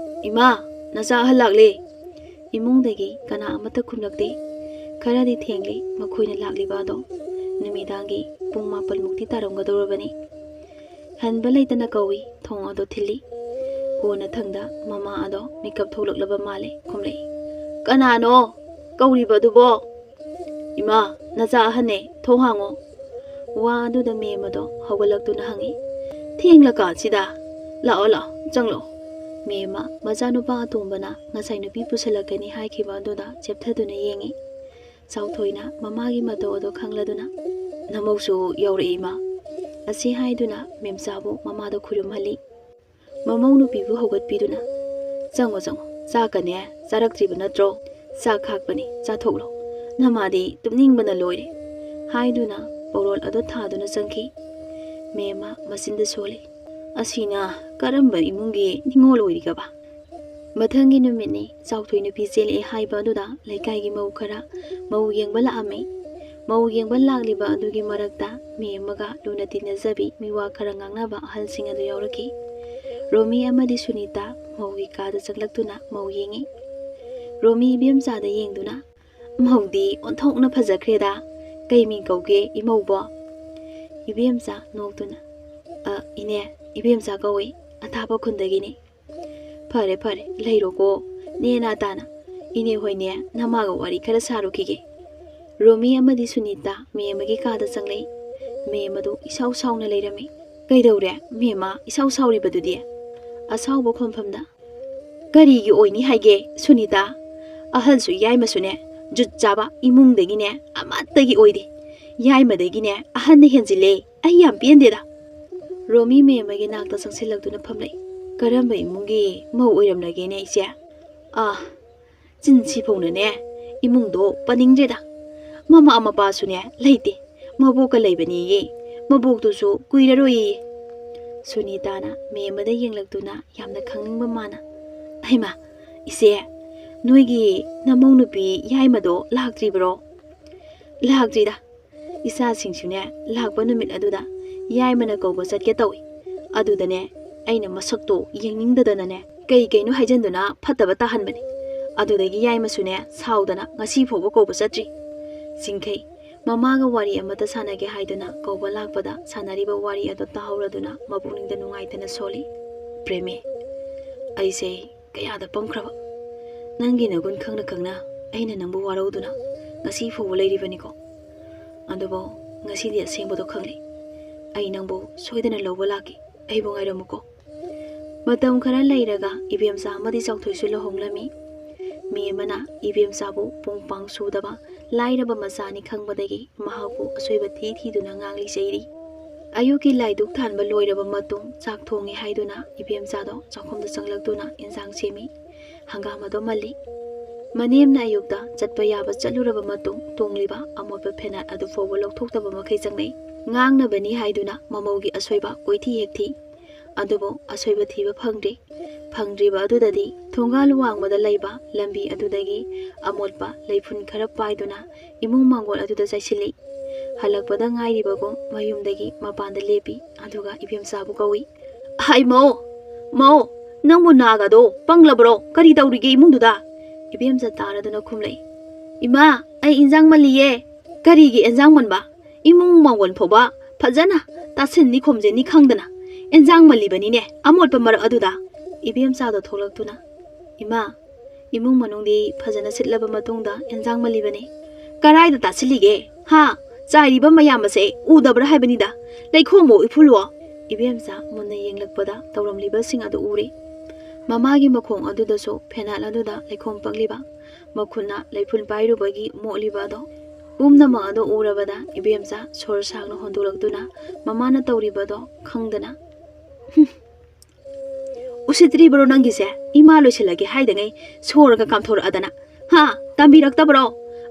ꯏꯃꯥ, ꯅꯆꯥ ꯑꯍꯜ ꯂꯥꯛꯂꯦ!" ꯏꯃꯨꯡꯗꯒꯤ ꯀꯅꯥ ꯑꯃꯠꯇ ꯈꯨꯝꯂꯛꯇꯦ꯫ ꯈꯔꯗꯤ ꯊꯦꯡꯂꯦ ꯃꯈꯣꯏꯅ ꯂꯥꯛꯂꯤꯕ ꯑꯗꯣ꯫ ꯅꯨꯃꯤꯗꯥꯡꯒꯤ ꯄꯨꯡ ꯃꯥꯄꯜꯃꯨꯛꯇꯤ ꯇꯥꯔꯝꯒꯗꯧꯔꯕꯅꯤ꯫ ꯍꯟꯕ ꯂꯩꯇꯅ ꯀꯧꯏ, ꯊꯣꯡ ꯑꯗꯣ ꯊꯤꯜꯂꯤ꯫ ꯀꯣꯟꯅꯊꯪꯗ ꯃꯃꯥ ꯑꯗꯣ ꯃꯤꯀꯞ ꯊꯣꯛꯂꯛꯂꯕ ꯃꯥꯜꯂꯦ, ꯈꯨꯝꯂꯛꯏ꯫ "ꯀꯅꯥꯅꯣ? ꯀꯧꯔꯤꯕ ꯑꯗꯨꯕꯣ?" "ꯏꯃꯥ, ꯅꯆꯥ ꯑꯍꯟꯅꯦ, ꯊꯣꯡ ꯍꯥꯡꯉꯣ꯫" ꯋꯥ ꯑꯗꯨꯗ ꯃꯦꯝ ꯑꯗꯣ ꯍꯧꯒꯠꯂꯛꯇꯨꯅ ꯍꯪꯉꯤ, "ꯊꯦꯡꯂꯀꯥꯟꯁꯤꯗ? ꯂꯥꯛꯑꯣ, ꯂꯥꯛꯑꯣ, ꯆꯪꯂꯛꯑꯣ꯫" ꯃꯦꯝꯃ ꯃꯆꯥꯅꯨꯄꯥ ꯑꯇꯣꯝꯕꯅ ꯉꯁꯥꯏ ꯅꯨꯄꯤ ꯄꯨꯁꯜꯂꯛꯀꯅꯤ ꯍꯥꯏꯈꯤꯕ ꯑꯗꯨꯗ ꯆꯦꯞꯊꯗꯨꯅ ꯌꯦꯡꯉꯤ꯫ ꯆꯥꯎꯊꯣꯏꯅ ꯃꯃꯥꯒꯤ ꯃꯇꯧ ꯑꯗꯣ ꯈꯪꯂꯗꯨꯅ, "ꯅꯃꯧꯁꯨ ꯌꯧꯔꯛꯏ ꯏꯃꯥ" ꯑꯁꯤ ꯍꯥꯏꯗꯨꯅ ꯃꯦꯝꯆꯥꯕꯨ ꯃꯃꯥꯗ ꯈꯨꯔꯨꯝꯍꯜꯂꯤ꯫ ꯃꯃꯧ ꯅꯨꯄꯤꯕꯨ ꯍꯧꯒꯠꯄꯤꯗꯨꯅ, "ꯆꯪꯉꯣ, ꯆꯪꯉꯣ, ꯆꯥꯛꯀꯅꯦ ꯆꯥꯔꯛꯇ꯭ꯔꯤꯕ ꯅꯠꯇ꯭ꯔꯣ? ꯆꯥꯛ ꯈꯥꯛꯄꯅꯤ, ꯆꯥꯊꯣꯛꯂꯣ꯫ ꯅꯃꯥꯗꯤ ꯇꯨꯝꯅꯤꯡꯕꯅ ꯂꯣꯏꯔꯦ" ꯍꯥꯏꯗꯨꯅ ꯄꯧꯔꯣꯜ ꯑꯗꯨ ꯊꯥꯗꯨꯅ ꯆꯪꯈꯤ꯫ ꯃꯦꯝꯃ ꯃꯆꯤꯟꯗ ꯁꯣꯜꯂꯤ꯫ ꯑꯁꯤꯅ ꯀꯔꯝꯕ ꯏꯃꯨꯡꯒꯤ ꯅꯤꯉꯣꯜ ꯑꯣꯏꯔꯤꯒꯕ? ꯃꯊꯪꯒꯤ ꯅꯨꯃꯤꯠꯅꯤ꯫ ꯆꯥꯎꯊꯣꯏ ꯅꯨꯄꯤ ꯆꯦꯜꯂꯛꯑꯦ ꯍꯥꯏꯕ ꯑꯗꯨꯗ ꯂꯩꯀꯥꯏꯒꯤ ꯃꯧ ꯈꯔ ꯃꯧ ꯌꯦꯡꯕ ꯂꯥꯛꯑꯝꯃꯤ꯫ ꯃꯧ ꯌꯦꯡꯕ ꯂꯥꯛꯂꯤꯕ ꯑꯗꯨꯒꯤ ꯃꯔꯛꯇ ꯃꯦꯝꯃꯒ ꯂꯨꯅ ꯇꯤꯟꯅꯖꯕꯤ ꯃꯤꯋꯥ ꯈꯔ ꯉꯥꯡꯅꯕ ꯑꯍꯜꯁꯤꯡ ꯑꯗꯨ ꯌꯥꯎꯔꯛꯈꯤ꯫ ꯔꯣꯃꯤ ꯑꯃꯗꯤ ꯁꯨꯅꯤꯇꯥ ꯃꯧꯒꯤ ꯀꯥꯗ ꯆꯪꯂꯛꯇꯨꯅ ꯃꯧ ꯌꯦꯡꯉꯤ꯫ ꯔꯣꯃꯤ ꯏꯕꯦꯝꯆꯥꯗ ꯌꯦꯡꯗꯨꯅ, "ꯃꯧꯗꯤ ꯑꯣꯟꯊꯣꯛꯅ ꯐꯖꯈ꯭ꯔꯦꯗ꯫ ꯀꯩ ꯃꯤꯡ ꯀꯧꯒꯦ ꯏꯃꯧꯕꯣ?" ꯏꯕꯦꯝꯆꯥ ꯅꯣꯛꯇꯨꯅ, "ꯑ, ꯏꯅꯦ, ꯏꯕꯦꯝꯆꯥ ꯀꯧꯏ, ꯑꯊꯥꯞꯄ ꯈꯨꯟꯗꯒꯤꯅꯤ꯫" "ꯐꯔꯦ ꯐꯔꯦ, ꯂꯩꯔꯣꯀꯣ ꯅꯦꯅꯥ ꯇꯥꯅ꯫ ꯏꯅꯦ ꯍꯣꯏꯅꯦ ꯅꯃꯥꯒ ꯋꯥꯔꯤ ꯈꯔ ꯁꯥꯔꯨꯈꯤꯒꯦ꯫" ꯔꯣꯃꯤ ꯑꯃꯗꯤ ꯁꯨꯅꯤꯇꯥ ꯃꯦꯝꯃꯒꯤ ꯀꯥꯗ ꯆꯪꯂꯛꯏ꯫ ꯃꯦꯝ ꯑꯗꯨ ꯏꯁꯥꯎ ꯁꯥꯎꯅ ꯂꯩꯔꯝꯃꯤ꯫ "ꯀꯩꯗꯧꯔꯦ ꯃꯦꯝꯃ, ꯏꯁꯥꯎ ꯁꯥꯎꯔꯤꯕꯗꯨꯗꯤ?" ꯑꯁꯥꯎꯕ ꯈꯣꯟꯐꯝꯗ, "ꯀꯔꯤꯒꯤ ꯑꯣꯏꯅꯤ ꯍꯥꯏꯒꯦ ꯁꯨꯅꯤꯇꯥ? ꯑꯍꯜꯁꯨ ꯌꯥꯏꯃꯁꯨꯅꯦ ꯖꯨꯠ ꯆꯥꯕ ꯏꯃꯨꯡꯗꯒꯤꯅꯦ ꯑꯃꯠꯇꯒꯤ ꯑꯣꯏꯗꯦ꯫ ꯌꯥꯏꯃꯗꯒꯤꯅꯦ ꯑꯍꯟꯅ ꯍꯦꯟꯖꯤꯜꯂꯦ꯫ ꯑꯩ ꯌꯥꯝ ꯄꯦꯟꯗꯦꯗ꯫" ꯔꯣꯃꯤ ꯃꯦꯝꯃꯒꯤ ꯅꯥꯛꯇ ꯆꯪꯁꯤꯜꯂꯛꯇꯨꯅ ꯐꯝꯂꯛꯏ꯫ "ꯀꯔꯝꯕ ꯏꯃꯨꯡꯒꯤ ꯃꯧ ꯑꯣꯏꯔꯝꯂꯒꯦꯅꯦ ꯏꯆꯦ? ꯑꯥ, ꯆꯤꯟꯁꯤꯐꯧꯅꯅꯦ ꯏꯃꯨꯡꯗꯣ ꯄꯟꯅꯤꯡꯗ꯭ꯔꯦꯗ꯫ ꯃꯃꯥ ꯃꯄꯥꯁꯨꯅꯦ ꯂꯩꯇꯦ꯫ ꯃꯕꯣꯛꯀ ꯂꯩꯕꯅꯦꯌꯦ꯫ ꯃꯕꯣꯛꯇꯨꯁꯨ ꯀꯨꯏꯔꯔꯣꯏꯌꯦ꯫" ꯁꯨꯅꯤꯇꯥꯅ ꯃꯦꯝꯃꯗ ꯌꯦꯡꯂꯛꯇꯨꯅ ꯌꯥꯝꯅ ꯈꯪꯅꯤꯡꯕ ꯃꯥꯅ, "ꯍꯩꯃꯥ, ꯏꯆꯦ, ꯅꯣꯏꯒꯤ ꯅꯃꯧ ꯅꯨꯄꯤ ꯌꯥꯏꯃꯗꯣ ꯂꯥꯛꯇ꯭ꯔꯤꯕ꯭ꯔꯣ?" "ꯂꯥꯛꯇ꯭ꯔꯤꯗ꯫ ꯏꯆꯥꯁꯤꯡꯁꯨꯅꯦ ꯂꯥꯛꯄ ꯅꯨꯃꯤꯠ ꯑꯗꯨꯗ ꯌꯥꯏꯃꯅ ꯀꯧꯕ ꯆꯠꯀꯦ ꯇꯧꯏ꯫ ꯑꯗꯨꯗꯅꯦ ꯑꯩꯅ ꯃꯁꯛꯇꯣ ꯌꯦꯡꯅꯤꯡꯗꯗꯅꯅꯦ ꯀꯩ ꯀꯩꯅꯣ ꯍꯥꯏꯖꯟꯗꯨꯅ ꯐꯠꯇꯕ ꯇꯥꯍꯟꯕꯅꯤ꯫ ꯑꯗꯨꯗꯒꯤ ꯌꯥꯏꯃꯁꯨꯅꯦ ꯁꯥꯎꯗꯅ ꯉꯁꯤ ꯐꯥꯎꯕ ꯀꯧꯕ ꯆꯠꯇ꯭ꯔꯤ꯫" ꯆꯤꯡꯈꯩ ꯃꯃꯥꯒ ꯋꯥꯔꯤ ꯑꯃꯠꯇ ꯁꯥꯟꯅꯒꯦ ꯍꯥꯏꯗꯨꯅ ꯀꯧꯕ ꯂꯥꯛꯄꯗ ꯁꯥꯟꯅꯔꯤꯕ ꯋꯥꯔꯤ ꯑꯗꯨ ꯇꯥꯍꯧꯔꯗꯨꯅ ꯃꯄꯨꯛꯅꯤꯡꯗ ꯅꯨꯡꯉꯥꯏꯇꯅ ꯁꯣꯜꯂꯤ꯫ "ꯄ꯭ꯔꯦꯃꯤ, ꯑꯩꯁꯦ ꯀꯌꯥꯗ ꯄꯪꯈ꯭ꯔꯕ꯫ ꯅꯪꯒꯤ ꯅꯒꯨꯟ ꯈꯪꯅ ꯈꯪꯅ ꯑꯩꯅ ꯅꯪꯕꯨ ꯋꯥꯔꯧꯗꯨꯅ ꯉꯁꯤ ꯐꯥꯎꯕ ꯂꯩꯔꯤꯕꯅꯤꯀꯣ꯫ ꯑꯗꯨꯕꯨ ꯉꯁꯤꯗꯤ ꯑꯁꯦꯡꯕꯗꯣ ꯈꯪꯂꯦ꯫ ꯑꯩ ꯅꯪꯕꯨ ꯁꯣꯏꯗꯅ ꯂꯧꯕ ꯂꯥꯛꯀꯦ꯫ ꯑꯩꯕꯨ ꯉꯥꯏꯔꯝꯃꯨꯀꯣ꯫" ꯃꯇꯝ ꯈꯔ ꯂꯩꯔꯒ ꯏꯕꯦꯝꯆꯥ ꯑꯃꯗꯤ ꯆꯥꯎꯊꯣꯏꯁꯨ ꯂꯨꯍꯣꯡꯂꯝꯃꯤ꯫ ꯃꯦꯝꯃꯅ ꯏꯕꯦꯝꯆꯥꯕꯨ ꯄꯨꯡ ꯄꯥꯡ ꯁꯨꯗꯕ ꯂꯥꯏꯔꯕ ꯃꯆꯥꯅꯤ ꯈꯪꯕꯗꯒꯤ ꯃꯍꯥꯛꯄꯨ ꯑꯁꯣꯏꯕ ꯊꯤ ꯊꯤꯗꯨꯅ ꯉꯥꯡꯂꯤ ꯆꯩꯔꯤ꯫ ꯑꯌꯨꯛꯀꯤ ꯂꯥꯏꯗꯨꯛ ꯊꯥꯟꯕ ꯂꯣꯏꯔꯕ ꯃꯇꯨꯡ ꯆꯥꯛ ꯊꯣꯡꯉꯤ ꯍꯥꯏꯗꯨꯅ ꯏꯕꯦꯝꯆꯥꯗꯣ ꯆꯥꯛꯈꯨꯝꯗ ꯆꯪꯂꯛꯇꯨꯅ ꯏꯟꯁꯥꯡ ꯁꯦꯝꯃꯤ꯫ ꯍꯪꯒꯥꯝ ꯑꯗꯨ ꯃꯜꯂꯤ꯫ ꯃꯅꯦꯝꯅ ꯑꯌꯨꯛꯇ ꯆꯠꯄ ꯌꯥꯕ ꯆꯠꯂꯨꯔꯕ ꯃꯇꯨꯡ ꯇꯣꯡꯂꯤꯕ ꯑꯃꯣꯠꯄ ꯐꯦꯅꯥꯠ ꯑꯗꯨ ꯐꯥꯎꯕ ꯂꯧꯊꯣꯛꯇꯕ ꯃꯈꯩ ꯆꯪꯂꯛꯏ꯫ ꯉꯥꯡꯅꯕꯅꯤ ꯍꯥꯏꯗꯨꯅ ꯃꯃꯧꯒꯤ ꯑꯁꯣꯏꯕ ꯀꯣꯏꯊꯤ ꯍꯦꯛ ꯊꯤ꯫ ꯑꯗꯨꯕꯨ ꯑꯁꯣꯏꯕ ꯊꯤꯕ ꯐꯪꯗ꯭ꯔꯤ꯫ ꯐꯪꯗ꯭ꯔꯤꯕ ꯑꯗꯨꯗꯗꯤ ꯊꯣꯡꯒꯥꯜ ꯋꯥꯡꯃꯗ ꯂꯩꯕ ꯂꯝꯕꯤ ꯑꯗꯨꯗꯒꯤ ꯑꯃꯣꯠꯄ ꯂꯩꯐꯨꯟ ꯈꯔ ꯄꯥꯏꯗꯨꯅ ꯏꯃꯨꯡ ꯃꯥꯡꯒꯣꯜ ꯑꯗꯨꯗ ꯆꯥꯏꯁꯤꯜꯂꯤ꯫ ꯍꯜꯂꯛꯄꯗ ꯉꯥꯏꯔꯤꯕꯒꯨꯝ ꯃꯌꯨꯝꯗꯒꯤ ꯃꯄꯥꯟꯗ ꯂꯦꯞꯄꯤ꯫ ꯑꯗꯨꯒ ꯏꯕꯦꯝꯆꯥꯕꯨ ꯀꯧꯏ꯫ "ꯍꯥꯏ ꯃꯧ, ꯃꯧ, ꯅꯪꯕꯨ ꯅꯥꯒꯗꯣ ꯄꯪꯂꯕ꯭ꯔꯣ? ꯀꯔꯤ ꯇꯧꯔꯤꯒꯦ ꯏꯃꯨꯡꯗꯨꯗ?" ꯏꯕꯦꯝꯆꯥ ꯇꯥꯔꯗꯨꯅ ꯈꯨꯝꯂꯛꯏ꯫ "ꯏꯃꯥ, ꯑꯩ ꯏꯟꯖꯥꯡ ꯃꯜꯂꯤꯌꯦ꯫" "ꯀꯔꯤꯒꯤ ꯏꯟꯖꯥꯡ ꯃꯟꯕ? ꯏꯃꯨꯡ ꯃꯥꯡꯒꯣꯜ ꯐꯥꯎꯕ ꯐꯖꯅ ꯇꯥꯁꯤꯟꯅꯤ ꯈꯣꯝꯖꯤꯟꯅꯤ ꯈꯪꯗꯅ ꯏꯟꯖꯥꯡ ꯃꯜꯂꯤꯕꯅꯤꯅꯦ, ꯑꯃꯣꯠꯄ ꯃꯔꯛ ꯑꯗꯨꯗ?" ꯏꯕꯦꯝꯆꯥꯗꯣ ꯊꯣꯛꯂꯛꯇꯨꯅ, "ꯏꯃꯥ, ꯏꯃꯨꯡ ꯃꯅꯨꯡꯗꯤ ꯐꯖꯅ ꯁꯤꯠꯂꯕ ꯃꯇꯨꯡꯗ ꯏꯟꯖꯥꯡ ꯃꯜꯂꯤꯕꯅꯤ꯫" "ꯀꯔꯥꯏꯗ ꯇꯥꯁꯤꯜꯂꯤꯒꯦ? ꯍꯥ? ꯆꯥꯏꯔꯤꯕ ꯃꯌꯥꯝ ꯑꯁꯦ ꯎꯗꯕ꯭ꯔꯥ ꯍꯥꯏꯕꯅꯤꯗ? ꯂꯩꯈꯣꯝꯕꯨ ꯏꯐꯨꯜꯂꯣ?" ꯏꯕꯦꯝꯆꯥ ꯃꯨꯟꯅ ꯌꯦꯡꯂꯛꯄꯗ ꯇꯧꯔꯝꯂꯤꯕꯁꯤꯡ ꯑꯗꯨ ꯎꯔꯦ꯫ ꯃꯃꯥꯒꯤ ꯃꯈꯣꯡ ꯑꯗꯨꯗꯁꯨ ꯐꯦꯅꯥꯜ ꯑꯗꯨꯗ ꯂꯩꯈꯣꯝ ꯄꯛꯂꯤꯕ, ꯃꯈꯨꯠꯅ ꯂꯩꯐꯨꯟ ꯄꯥꯏꯔꯨꯕꯒꯤ ꯃꯣꯠꯂꯤꯕ ꯑꯗꯣ꯫ ꯄꯨꯝꯅꯃꯛ ꯑꯗꯣ ꯎꯔꯕꯗ ꯏꯕꯦꯝꯆꯥ ꯁꯣꯔ ꯁꯥꯡꯅ ꯍꯣꯟꯗꯣꯛꯂꯛꯇꯨꯅ ꯃꯃꯥꯅ ꯇꯧꯔꯤꯕꯗꯣ ꯈꯪꯗꯅ, "ꯍꯨꯝ, ꯎꯁꯤꯠꯇ꯭ꯔꯤꯕ꯭ꯔꯣ ꯅꯪꯒꯤꯁꯦ? ꯏꯃꯥ ꯂꯣꯏꯁꯤꯜꯂꯒꯦ ꯍꯥꯏꯗꯉꯩ ꯁꯣꯔꯒ ꯀꯥꯝꯊꯣꯔꯛꯑꯗꯅ꯫ ꯍꯥ? ꯇꯝꯕꯤꯔꯛꯇꯕ꯭ꯔꯣ?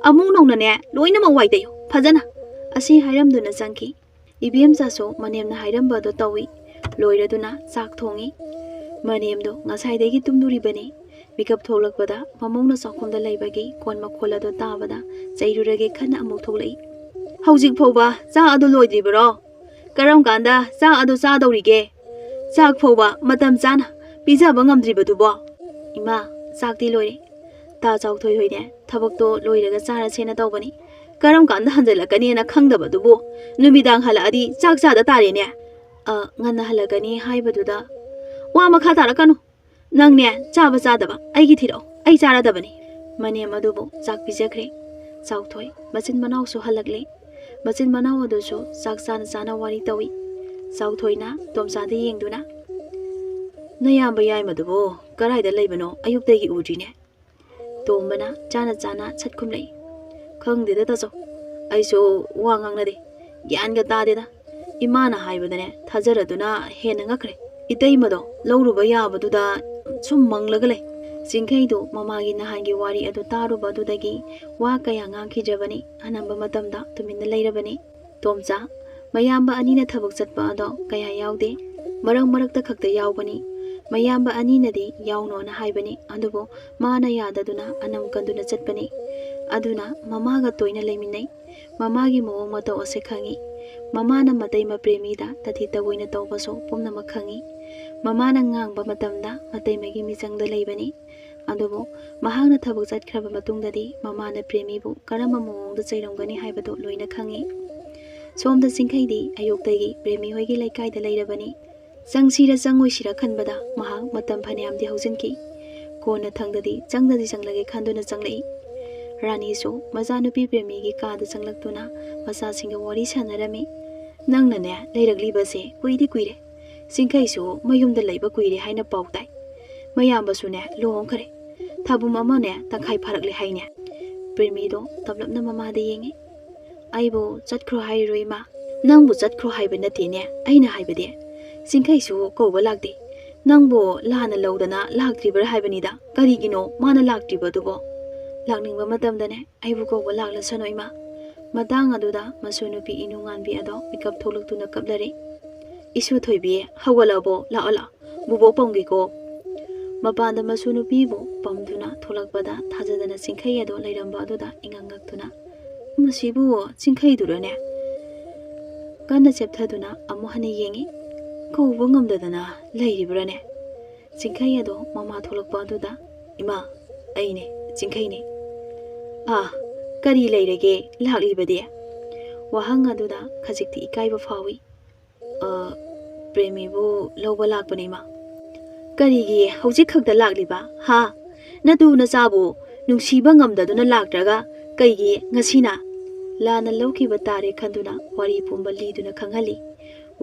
ꯑꯃꯨꯛ ꯅꯧꯅꯅꯦ ꯂꯣꯏꯅꯃꯛ ꯋꯥꯏꯇꯩꯌꯨ ꯐꯖꯅ꯫" ꯑꯁꯤ ꯍꯥꯏꯔꯝꯗꯨꯅ ꯆꯪꯈꯤ꯫ ꯏꯕꯦꯝꯆꯥꯁꯨ ꯃꯅꯦꯝꯅ ꯍꯥꯏꯔꯝꯕꯗꯣ ꯇꯧꯏ꯫ ꯂꯣꯏꯔꯗꯨꯅ ꯆꯥꯛ ꯊꯣꯡꯏ꯫ ꯃꯅꯦꯝꯗꯣ ꯉꯁꯥꯏꯗꯒꯤ ꯇꯨꯝꯂꯨꯔꯤꯕꯅꯤ꯫ ꯃꯤꯀꯞ ꯊꯣꯛꯂꯛꯄꯗ ꯃꯃꯧꯅ ꯆꯥꯛꯈꯨꯝꯗ ꯂꯩꯕꯒꯤ ꯀꯣꯟ ꯃꯈꯣꯜ ꯑꯗꯨ ꯇꯥꯕꯗ ꯆꯩꯔꯨꯔꯒꯦ ꯈꯟꯅ ꯑꯃꯨꯛ ꯊꯣꯛꯂꯛꯏ꯫ "ꯍꯧꯖꯤꯛ ꯐꯥꯎꯕ ꯆꯥꯛ ꯑꯗꯨ ꯂꯣꯏꯗ꯭ꯔꯤꯕꯔꯣ? ꯀꯔꯝ ꯀꯥꯟꯗ ꯆꯥꯛ ꯑꯗꯨ ꯆꯥꯗꯧꯔꯤꯒꯦ? ꯆꯥꯛ ꯐꯥꯎꯕ ꯃꯇꯝ ꯆꯥꯅ ꯄꯤꯖꯕ ꯉꯝꯗ꯭ꯔꯤꯕꯗꯨꯕꯣ?" "ꯏꯃꯥ, ꯆꯥꯛꯇꯤ ꯂꯣꯏꯔꯦ꯫ ꯇꯥ ꯆꯥꯎꯊꯣꯏ ꯍꯣꯏꯅꯦ ꯊꯕꯛꯇꯣ ꯂꯣꯏꯔꯒ ꯆꯥꯔꯁꯦꯅ ꯇꯧꯕꯅꯤ꯫ ꯀꯔꯝ ꯀꯥꯟꯗ ꯍꯟꯖꯜꯂꯛꯀꯅꯤꯅ ꯈꯪꯗꯕꯗꯨꯕꯨ ꯅꯨꯃꯤꯗꯥꯡ ꯍꯜꯂꯛꯑꯗꯤ ꯆꯥꯛ ꯆꯥꯗ ꯇꯥꯔꯦꯅꯦ꯫" "ꯑ, ꯉꯟꯅ ꯍꯜꯂꯛꯀꯅꯤ ꯍꯥꯏꯕꯗꯨꯗ ꯋꯥ ꯃꯈꯥ ꯇꯥꯔꯛꯀꯅꯨ꯫ ꯅꯪꯅꯦ ꯆꯥꯕ ꯆꯥꯗꯕ ꯑꯩꯒꯤ ꯊꯤꯔꯛꯑꯣ, ꯑꯩ ꯆꯥꯔꯗꯕꯅꯤ꯫" ꯃꯅꯦꯝ ꯑꯗꯨꯕꯨ ꯆꯥꯛ ꯄꯤꯖꯈ꯭ꯔꯦ꯫ ꯆꯥꯎꯊꯣꯏ ꯃꯆꯤꯟ ꯃꯅꯥꯎꯁꯨ ꯍꯜꯂꯛꯂꯦ꯫ ꯃꯆꯤꯟ ꯃꯅꯥꯎ ꯑꯗꯨꯁꯨ ꯆꯥꯛ ꯆꯥꯅ ꯆꯥꯅ ꯋꯥꯔꯤ ꯇꯧꯏ꯫ ꯆꯥꯎꯊꯣꯏꯅ ꯇꯣꯝꯆꯥꯗ ꯌꯦꯡꯗꯨꯅ, "ꯅꯌꯥꯝꯕ ꯌꯥꯏꯃꯗꯨꯕꯨ ꯀꯗꯥꯏꯗ ꯂꯩꯕꯅꯣ? ꯑꯌꯨꯛꯇꯒꯤ ꯎꯗ꯭ꯔꯤꯅꯦ?" ꯇꯣꯝꯕꯅ ꯆꯥꯅ ꯆꯥꯅ ꯁꯠ ꯈꯨꯝꯂꯛꯏ꯫ "ꯈꯪꯗꯦꯗ ꯇꯥꯆꯧ, ꯑꯩꯁꯨ ꯋꯥ ꯉꯥꯡꯅꯗꯦ꯫ ꯒ꯭ꯌꯥꯟꯒ ꯇꯥꯗꯦꯗ꯫ ꯏꯃꯥꯅ ꯍꯥꯏꯕꯗꯅꯦ ꯊꯥꯖꯔꯗꯨꯅ ꯍꯦꯟꯅ ꯉꯛꯈ꯭ꯔꯦ꯫ ꯏꯇꯩꯃꯗꯣ ꯂꯧꯔꯨꯕ ꯌꯥꯕꯗꯨꯗ ꯁꯨꯝ ꯃꯪꯂꯒ ꯂꯩ꯫" ꯆꯤꯡꯈꯩꯗꯨ ꯃꯃꯥꯒꯤ ꯅꯍꯥꯟꯒꯤ ꯋꯥꯔꯤ ꯑꯗꯨ ꯇꯥꯔꯨꯕ ꯑꯗꯨꯗꯒꯤ ꯋꯥ ꯀꯌꯥ ꯉꯥꯡꯈꯤꯗ꯭ꯔꯕꯅꯤ꯫ ꯑꯅꯝꯕ ꯃꯇꯝꯗ ꯇꯨꯃꯤꯟꯅ ꯂꯩꯔꯕꯅꯤ꯫ ꯇꯣꯝꯆꯥ, ꯃꯌꯥꯝꯕ ꯑꯅꯤꯅ ꯊꯕꯛ ꯆꯠꯄ ꯑꯗꯣ ꯀꯌꯥ ꯌꯥꯎꯗꯦ꯫ ꯃꯔꯛ ꯃꯔꯛꯇ ꯈꯛꯇ ꯌꯥꯎꯕꯅꯤ꯫ ꯃꯌꯥꯝꯕ ꯑꯅꯤꯅꯗꯤ ꯌꯥꯎꯅꯣꯅ ꯍꯥꯏꯕꯅꯤ, ꯑꯗꯨꯕꯨ ꯃꯥꯅ ꯌꯥꯗꯗꯨꯅ ꯑꯅꯝ ꯀꯟꯗꯨꯅ ꯆꯠꯄꯅꯤ꯫ ꯑꯗꯨꯅ ꯃꯃꯥꯒ ꯇꯣꯏꯅ ꯂꯩꯃꯤꯟꯅꯩ꯫ ꯃꯃꯥꯒꯤ ꯃꯑꯣꯡ ꯃꯇꯧ ꯑꯁꯤ ꯈꯪꯏ꯫ ꯃꯃꯥꯅ ꯃꯇꯩꯃ ꯄ꯭ꯔꯦꯃꯤꯗ ꯇꯊꯤ ꯇꯑꯣꯏꯅ ꯇꯧꯕꯁꯨ ꯄꯨꯝꯅꯃꯛ ꯈꯪꯏ꯫ ꯃꯃꯥꯅ ꯉꯥꯡꯕ ꯃꯇꯝꯗ ꯃꯇꯩꯃꯒꯤ ꯃꯤꯆꯪꯗ ꯂꯩꯕꯅꯤ꯫ ꯑꯗꯨꯕꯨ ꯃꯍꯥꯛꯅ ꯊꯕꯛ ꯆꯠꯈ꯭ꯔꯕ ꯃꯇꯨꯡꯗꯗꯤ ꯃꯃꯥꯅ ꯄ꯭ꯔꯦꯃꯤꯕꯨ ꯀꯔꯝꯕ ꯃꯑꯣꯡꯗ ꯆꯩꯔꯝꯒꯅꯤ ꯍꯥꯏꯕꯗꯨ ꯂꯣꯏꯅ ꯈꯪꯏ꯫ ꯁꯣꯝꯗ ꯆꯤꯡꯈꯩꯗꯤ ꯑꯌꯨꯛꯇꯒꯤ ꯄ꯭ꯔꯦꯃꯤ ꯍꯣꯏꯒꯤ ꯂꯩꯀꯥꯏꯗ ꯂꯩꯔꯕꯅꯤ꯫ ꯆꯪꯁꯤꯔ ꯆꯪꯉꯣꯏꯁꯤꯔ ꯈꯟꯕꯗ ꯃꯍꯥꯛ ꯃꯇꯝ ꯐꯅꯌꯥꯝꯗꯤ ꯍꯧꯖꯤꯟꯈꯤ꯫ ꯀꯣꯟꯅꯊꯪꯗꯗꯤ ꯆꯪꯗꯗꯤ ꯆꯪꯂꯒꯦ ꯈꯟꯗꯨꯅ ꯆꯪꯂꯛꯏ꯫ ꯔꯥꯅꯤꯁꯨ ꯃꯆꯥꯅꯨꯄꯤ ꯄ꯭ꯔꯦꯃꯤꯒꯤ ꯀꯥꯗ ꯆꯪꯂꯛꯇꯨꯅ ꯃꯆꯥꯁꯤꯡꯒ ꯋꯥꯔꯤ ꯁꯥꯟꯅꯔꯝꯃꯤ꯫ "ꯅꯪꯅꯅꯦ ꯂꯩꯔꯛꯂꯤꯕꯁꯦ ꯀꯨꯏꯗꯤ ꯀꯨꯏꯔꯦ꯫ ꯆꯤꯡꯈꯩꯁꯨ ꯃꯌꯨꯝꯗ ꯂꯩꯕ ꯀꯨꯏꯔꯦ ꯍꯥꯏꯅ ꯄꯥꯎ ꯇꯥꯏ꯫ ꯃꯌꯥꯝꯕꯁꯨꯅꯦ ꯂꯨꯍꯣꯡꯈ꯭ꯔꯦ꯫ ꯊꯥꯕꯨꯝ ꯑꯃꯅꯦ ꯇꯪꯈꯥꯏ ꯐꯥꯔꯛꯂꯦ ꯍꯥꯏꯅꯦ?" ꯄ꯭ꯔꯦꯃꯤꯗꯣ ꯇꯞꯂꯞꯅ ꯃꯃꯥꯗ ꯌꯦꯡꯉꯤ꯫ "ꯑꯩꯕꯨ ꯆꯠꯈ꯭ꯔꯣ ꯍꯥꯏꯔꯤꯔꯣ ꯏꯃꯥ?" "ꯅꯪꯕꯨ ꯆꯠꯈ꯭ꯔꯣ ꯍꯥꯏꯕ ꯅꯠꯇꯦꯅꯦ ꯑꯩꯅ ꯍꯥꯏꯕꯗꯤ꯫ ꯆꯤꯡꯈꯩꯁꯨ ꯀꯧꯕ ꯂꯥꯛꯇꯦ꯫ ꯅꯪꯕꯨ ꯂꯥꯟꯅ ꯂꯧꯗꯅ ꯂꯥꯛꯇ꯭ꯔꯤꯕ꯭ꯔꯥ ꯍꯥꯏꯕꯅꯤꯗ꯫ ꯀꯔꯤꯒꯤꯅꯣ ꯃꯥꯅ ꯂꯥꯛꯇ꯭ꯔꯤꯕꯗꯨꯕꯣ? ꯂꯥꯛꯅꯤꯡꯕ ꯃꯇꯝꯗꯅꯦ ꯑꯩꯕꯨ ꯀꯧꯕ ꯂꯥꯛꯂꯁꯅꯨ ꯏꯃꯥ꯫" ꯃꯇꯥꯡ ꯑꯗꯨꯗ ꯃꯁꯨ ꯅꯨꯄꯤ ꯏꯅꯨꯉꯥꯟꯕꯤ ꯑꯗꯣ ꯃꯤꯀꯞ ꯊꯣꯛꯂꯛꯇꯨꯅ ꯀꯞꯂꯔꯦ꯫ "ꯏꯁꯨ ꯊꯣꯏꯕꯤ, ꯍꯧꯒꯠꯂꯛꯑꯕꯣ? ꯂꯥꯛꯑꯣ, ꯂꯥꯛꯑꯣ꯫ ꯕꯨꯕꯣꯛ ꯄꯝꯒꯦꯀꯣ꯫" ꯃꯄꯥꯟꯗ ꯃꯁꯨ ꯅꯨꯄꯤꯕꯨ ꯄꯝꯗꯨꯅ ꯊꯣꯛꯂꯛꯄꯗ ꯊꯥꯖꯗꯅ ꯆꯤꯡꯈꯩ ꯑꯗꯣ ꯂꯩꯔꯝꯕ ꯑꯗꯨꯗ ꯏꯉꯛ ꯉꯛꯇꯨꯅ, "ꯃꯁꯤꯕꯨ ꯆꯤꯡꯈꯩꯗꯨꯔꯅꯦ?" ꯀꯟꯅ ꯆꯦꯞꯊꯗꯨꯅ ꯑꯃꯨꯛ ꯍꯟꯅ ꯌꯦꯡꯉꯤ꯫ "ꯀꯧꯕ ꯉꯝꯗꯗꯅ ꯂꯩꯔꯤꯕ꯭ꯔꯥꯅꯦ?" ꯆꯤꯡꯈꯩ ꯑꯗꯣ ꯃꯃꯥ ꯊꯣꯛꯂꯛꯄ ꯑꯗꯨꯗ, "ꯏꯃꯥ, ꯑꯩꯅꯦ, ꯆꯤꯡꯈꯩꯅꯦ꯫" "ꯑꯥ, ꯀꯔꯤ ꯂꯩꯔꯒꯦ ꯂꯥꯛꯂꯤꯕꯗꯤ?" ꯋꯥꯍꯪ ꯑꯗꯨꯗ ꯈꯖꯤꯛꯇꯤ ꯏꯀꯥꯏꯕ ꯐꯥꯎꯏ꯫ "ꯑ, ꯄ꯭ꯔꯦꯃꯤꯕꯨ ꯂꯧꯕ ꯂꯥꯛꯄꯅꯦ, ꯏꯃꯥ꯫" "ꯀꯔꯤꯒꯤ ꯍꯧꯖꯤꯛ ꯈꯛꯇ ꯂꯥꯛꯂꯤꯕ, ꯍꯥ? ꯅꯇꯨ ꯅꯆꯥꯕꯨ ꯅꯨꯡꯁꯤꯕ ꯉꯝꯗꯗꯨꯅ ꯂꯥꯛꯇ꯭ꯔꯒ ꯀꯩꯒꯤ ꯉꯁꯤꯅ?" ꯂꯥꯟꯅ ꯂꯧꯈꯤꯕ ꯇꯥꯔꯦ ꯈꯟꯗꯨꯅ ꯋꯥꯔꯤ ꯄꯨꯝꯕ ꯂꯤꯗꯨꯅ ꯈꯪꯍꯜꯂꯤ꯫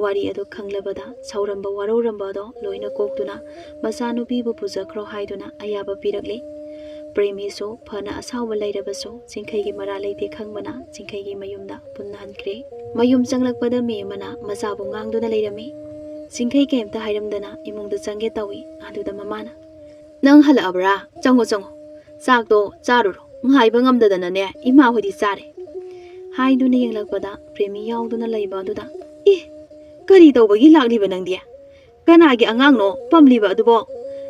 ꯋꯥꯔꯤ ꯑꯗꯨ ꯈꯪꯂꯕꯗ ꯁꯥꯎꯔꯝꯕ ꯋꯥꯔꯧꯔꯝꯕ ꯑꯗꯣ ꯂꯣꯏꯅ ꯀꯣꯛꯇꯨꯅ ꯃꯆꯥꯅꯨꯄꯤꯕꯨ ꯄꯨꯖꯈ꯭ꯔꯣ ꯍꯥꯏꯗꯨꯅ ꯑꯌꯥꯕ ꯄꯤꯔꯛꯂꯤ꯫ ꯄ꯭ꯔꯦꯃꯤꯁꯨ ꯐꯅ ꯑꯁꯥꯎꯕ ꯂꯩꯔꯕꯁꯨ ꯆꯤꯡꯈꯩꯒꯤ ꯃꯔꯥ ꯂꯩꯇꯦ ꯈꯪꯕꯅ ꯆꯤꯡꯈꯩꯒꯤ ꯃꯌꯨꯝꯗ ꯄꯨꯟꯅ ꯍꯟꯈ꯭ꯔꯦ꯫ ꯃꯌꯨꯝ ꯆꯪꯂꯛꯄꯗ ꯃꯦꯝꯃꯅ ꯃꯆꯥꯕꯨ ꯉꯥꯡꯗꯨꯅ ꯂꯩꯔꯝꯃꯤ꯫ ꯆꯤꯡꯈꯩ ꯀꯩꯝꯇ ꯍꯥꯏꯔꯝꯗꯅ ꯏꯃꯨꯡꯗ ꯆꯪꯒꯦ ꯇꯧꯏ꯫ ꯑꯗꯨꯗ ꯃꯃꯥꯅ, "ꯅꯪ ꯍꯜꯂꯛꯑꯕ꯭ꯔꯥ? ꯆꯪꯉꯣ, ꯆꯪꯉꯣ꯫ ꯆꯥꯛꯇꯣ ꯆꯥꯔꯨꯔꯣ꯫ ꯉꯥꯏꯕ ꯉꯝꯗꯗꯅꯅꯦ ꯏꯃꯥ ꯍꯣꯏꯗꯤ ꯆꯥꯔꯦ꯫" ꯍꯥꯏꯗꯨꯅ ꯌꯦꯡꯂꯛꯄꯗ ꯄ꯭ꯔꯦꯃꯤ ꯌꯥꯎꯗꯨꯅ ꯂꯩꯕ ꯑꯗꯨꯗ, "ꯑꯦ, ꯀꯔꯤ ꯇꯧꯕꯒꯤ ꯂꯥꯛꯂꯤꯕ ꯅꯪꯗꯤ? "ꯀꯅꯥꯒꯤ ꯑꯉꯥꯡꯅꯣ ꯄꯝꯂꯤꯕ ꯑꯗꯨꯕꯣ?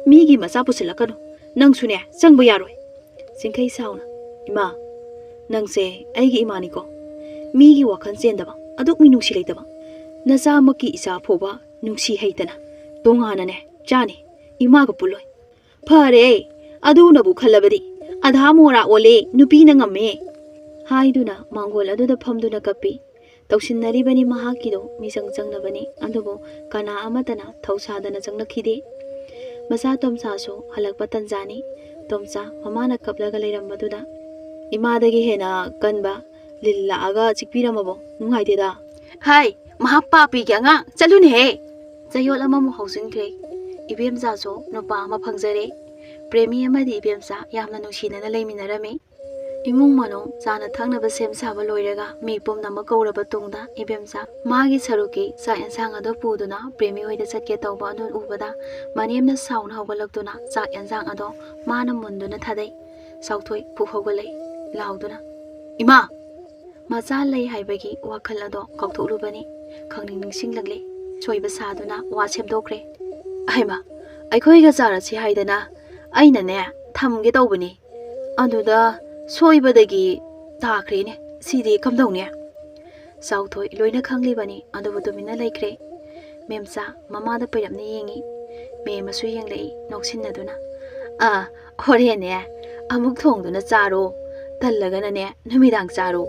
ꯃꯤꯒꯤ ꯃꯆꯥ ꯄꯨꯁꯤꯜꯂꯛꯀꯅꯨ꯫ ꯅꯪꯁꯨꯅꯦ, ꯆꯪꯕ ꯌꯥꯔꯣꯏ꯫" ꯆꯤꯡꯈꯩ ꯁꯥꯎꯅ, "ꯏꯃꯥ, ꯅꯪꯁꯦ ꯑꯩꯒꯤ ꯏꯃꯥꯅꯤꯀꯣ꯫ ꯃꯤꯒꯤ ꯋꯥꯈꯜ ꯆꯦꯟꯗꯕ, ꯑꯗꯨꯛ ꯃꯤ ꯅꯨꯡꯁꯤ ꯂꯩꯇꯕ꯫ ꯅꯆꯥꯃꯛꯀꯤ ꯏꯆꯥ ꯐꯥꯎꯕ ꯅꯨꯡꯁꯤ ꯍꯩꯇꯅ ꯇꯣꯉꯥꯟꯅꯅꯦ ꯆꯥꯅꯤ꯫ ꯏꯃꯥꯒ ꯄꯨꯜꯂꯣꯏ꯫ ꯐꯔꯦ, ꯑꯗꯨꯅꯕꯨ ꯈꯜꯂꯕꯗꯤ꯫ ꯑꯙꯥ ꯃꯣꯔꯥ ꯑꯣꯜꯂꯦ, ꯅꯨꯄꯤꯅ ꯉꯝꯃꯦ꯫" ꯍꯥꯏꯗꯨꯅ ꯃꯥꯡꯒꯣꯜ ꯑꯗꯨꯗ ꯐꯝꯗꯨꯅ ꯀꯞꯄꯤ꯫ ꯇꯧꯁꯤꯟꯅꯔꯤꯕꯅꯤ ꯃꯍꯥꯛꯀꯤꯗꯣ ꯃꯤꯆꯪ ꯆꯪꯅꯕꯅꯤ, ꯑꯗꯨꯕꯨ ꯀꯅꯥ ꯑꯃꯠꯇꯅ ꯊꯧꯁꯥꯗꯅ ꯆꯪꯂꯛꯈꯤꯗꯦ꯫ ꯃꯆꯥ ꯇꯣꯝꯆꯥꯁꯨ ꯍꯜꯂꯛꯄ ꯇꯟꯖꯥꯅꯤ꯫ ꯇꯣꯝꯆꯥ ꯃꯃꯥꯅ ꯀꯞꯂꯒ ꯂꯩꯔꯝꯕꯗꯨꯗ ꯏꯃꯥꯗꯒꯤ ꯍꯦꯟꯅ ꯀꯟꯕ ꯂꯤꯟ ꯂꯥꯛꯑꯒ ꯆꯤꯛꯄꯤꯔꯝꯃꯕꯣ? ꯅꯨꯡꯉꯥꯏꯇꯦꯗ꯫ "ꯍꯥꯏ, ꯃꯍꯥ ꯄꯥꯄꯤꯒꯤ ꯑꯉꯥꯡ, ꯆꯠꯂꯨꯅꯦꯍꯦ!" ꯆꯌꯣꯜ ꯑꯃꯃꯨꯛ ꯍꯧꯖꯤꯟꯈ꯭ꯔꯦ꯫ ꯏꯕꯦꯝꯆꯥꯁꯨ ꯅꯨꯄꯥ ꯑꯃ ꯐꯪꯖꯔꯦ꯫ ꯄ꯭ꯔꯦꯃꯤ ꯑꯃꯗꯤ ꯏꯕꯦꯝꯆꯥ ꯌꯥꯝꯅ ꯅꯨꯡꯁꯤꯅꯅ ꯂꯩꯃꯤꯟꯅꯔꯝꯃꯤ꯫ ꯏꯃꯨꯡ ꯃꯅꯨꯡ ꯆꯥꯅ ꯊꯛꯅꯕ ꯁꯦꯝ ꯁꯥꯕ ꯂꯣꯏꯔꯒ ꯃꯤ ꯄꯨꯝꯅꯃꯛ ꯀꯧꯔꯕ ꯇꯨꯡꯗ ꯏꯕꯦꯝꯆꯥ ꯃꯥꯒꯤ ꯁꯔꯨꯛꯀꯤ ꯆꯥꯛ ꯌꯦꯟꯁꯥꯡ ꯑꯗꯨ ꯄꯨꯗꯨꯅ ꯄ꯭ꯔꯦꯃꯤ ꯍꯣꯏꯗ ꯆꯠꯀꯦ ꯇꯧꯕ ꯑꯗꯨ ꯎꯕꯗ ꯃꯅꯦꯝꯅ ꯁꯥꯎꯅ ꯍꯧꯒꯠꯂꯛꯇꯨꯅ ꯆꯥꯛ ꯌꯦꯟꯁꯥꯡ ꯑꯗꯣ ꯃꯥꯅ ꯃꯨꯟꯗꯨꯅ ꯊꯥꯗꯩ꯫ ꯆꯥꯎꯊꯣꯏ ꯐꯨꯛ ꯍꯧꯒꯠꯂꯛꯏ ꯂꯥꯎꯗꯨꯅ, "ꯏꯃꯥ!" ꯃꯆꯥ ꯂꯩ ꯍꯥꯏꯕꯒꯤ ꯋꯥꯈꯜ ꯑꯗꯣ ꯀꯥꯎꯊꯣꯛꯂꯨꯕꯅꯤ꯫ ꯈꯪꯅꯤꯡ ꯅꯤꯡꯁꯤꯡꯂꯛꯂꯦ꯫ ꯁꯣꯏꯕ ꯁꯥꯗꯨꯅ ꯋꯥ ꯁꯦꯝꯗꯣꯛꯈ꯭ꯔꯦ꯫ "ꯑꯍꯩꯃ, ꯑꯩꯈꯣꯏꯒ ꯆꯥꯔꯁꯤ ꯍꯥꯏꯗꯅ ꯑꯩꯅꯅꯦ ꯊꯝꯒꯦ ꯇꯧꯕꯅꯤ꯫ ꯑꯗꯨꯗ ꯁꯣꯏꯕꯗꯒꯤ ꯇꯥꯈ꯭ꯔꯦꯅꯦ꯫ ꯁꯤꯗꯤ ꯀꯝꯗꯧꯅꯤ?" ꯆꯥꯎꯊꯣꯏ ꯂꯣꯏꯅ ꯈꯪꯂꯤꯕꯅꯤ, ꯑꯗꯨꯕꯨ ꯇꯨꯃꯤꯟꯅ ꯂꯩꯈ꯭ꯔꯦ꯫ ꯃꯦꯝꯆꯥ ꯃꯃꯥꯗ ꯄꯩꯔꯞꯅ ꯌꯦꯡꯉꯤ꯫ ꯃꯦꯝ ꯑꯃꯁꯨ ꯌꯦꯡꯂꯛꯏ, ꯅꯣꯛꯁꯤꯟꯅꯗꯨꯅ꯫ "ꯑꯥ, ꯍꯣꯔꯦꯟꯅꯦ ꯑꯃꯨꯛ ꯊꯣꯡꯗꯨꯅ ꯆꯥꯔꯣ꯫ ꯇꯜꯂꯒꯅꯅꯦ ꯅꯨꯃꯤꯗꯥꯡ ꯆꯥꯔꯣ꯫"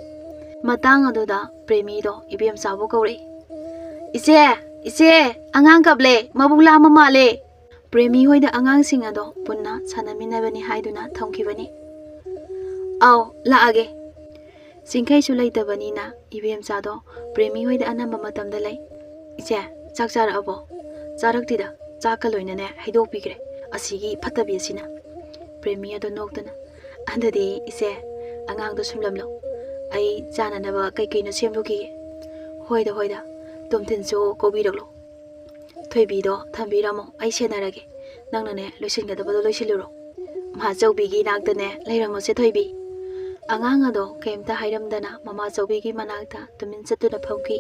ꯃꯇꯥꯡ ꯑꯗꯨꯗ ꯄ꯭ꯔꯦꯃꯤꯗꯣ ꯏꯕꯦꯝꯆꯥꯕꯨ ꯀꯧꯔꯛꯏ꯫ "ꯏꯆꯦ, ꯏꯆꯦ, ꯑꯉꯥꯡ ꯀꯞꯂꯦ, ꯃꯕꯨꯛ ꯂꯥꯝꯕ ꯃꯥꯜꯂꯦ꯫" ꯄ꯭ꯔꯦꯃꯤ ꯍꯣꯏꯗ ꯑꯉꯥꯡꯁꯤꯡ ꯑꯗꯣ ꯄꯨꯟꯅ ꯁꯥꯟꯅꯃꯤꯟꯅꯕꯅꯤ ꯍꯥꯏꯗꯨꯅ ꯊꯝꯈꯤꯕꯅꯤ꯫ "ꯑꯥꯎ, ꯂꯥꯛꯑꯒꯦ꯫" ꯆꯤꯡꯈꯩꯁꯨ ꯂꯩꯇꯕꯅꯤꯅ ꯏꯕꯦꯝꯆꯥꯗꯣ ꯄ꯭ꯔꯦꯃꯤ ꯍꯣꯏꯗ ꯑꯅꯝꯕ ꯃꯇꯝꯗ ꯂꯩ꯫ "ꯏꯆꯦ, ꯆꯥꯛ ꯆꯥꯔꯛꯑꯕꯣ? ꯆꯥꯔꯛꯇꯤꯗ, ꯆꯥꯛꯀ ꯂꯣꯏꯅꯅꯦ ꯍꯩꯗꯣꯛꯄꯤꯈ꯭ꯔꯦ ꯑꯁꯤꯒꯤ ꯐꯠꯇꯕꯤ ꯑꯁꯤꯅ꯫" ꯄ꯭ꯔꯦꯃꯤ ꯑꯗꯣ ꯅꯣꯛꯇꯨꯅ, "ꯑꯗꯨꯗꯤ ꯏꯆꯦ, ꯑꯉꯥꯡꯗꯣ ꯁꯨꯝꯂꯝꯂꯣ꯫ ꯑꯩ ꯆꯥꯅꯅꯕ ꯀꯩ ꯀꯩꯅꯣ ꯁꯦꯝꯂꯨꯈꯤꯒꯦ꯫" "ꯍꯣꯏꯗ, ꯍꯣꯏꯗ, ꯇꯣꯝꯊꯤꯟꯁꯨ ꯀꯧꯕꯤꯔꯛꯂꯣ꯫ ꯊꯣꯏꯕꯤꯗꯣ ꯊꯝꯕꯤꯔꯝꯃꯣ, ꯑꯩ ꯁꯦꯟꯅꯔꯒꯦ꯫ ꯅꯪꯅꯅꯦ ꯂꯣꯏꯁꯤꯟꯒꯗꯕꯗꯣ ꯂꯣꯏꯁꯤꯜꯂꯨꯔꯣ꯫" "ꯃꯥꯆꯧꯕꯤꯒꯤ ꯏꯅꯥꯛꯇꯅꯦ ꯂꯩꯔꯝꯃꯣꯁꯦ ꯊꯣꯏꯕꯤ꯫" ꯑꯉꯥꯡ ꯑꯗꯣ ꯀꯩꯝꯇ ꯍꯥꯏꯔꯝꯗꯅ ꯃꯃꯥꯆꯧꯕꯤꯒꯤ ꯃꯅꯥꯛꯇ ꯇꯨꯃꯤꯟ ꯆꯠꯇꯨꯅ ꯐꯝꯈꯤ꯫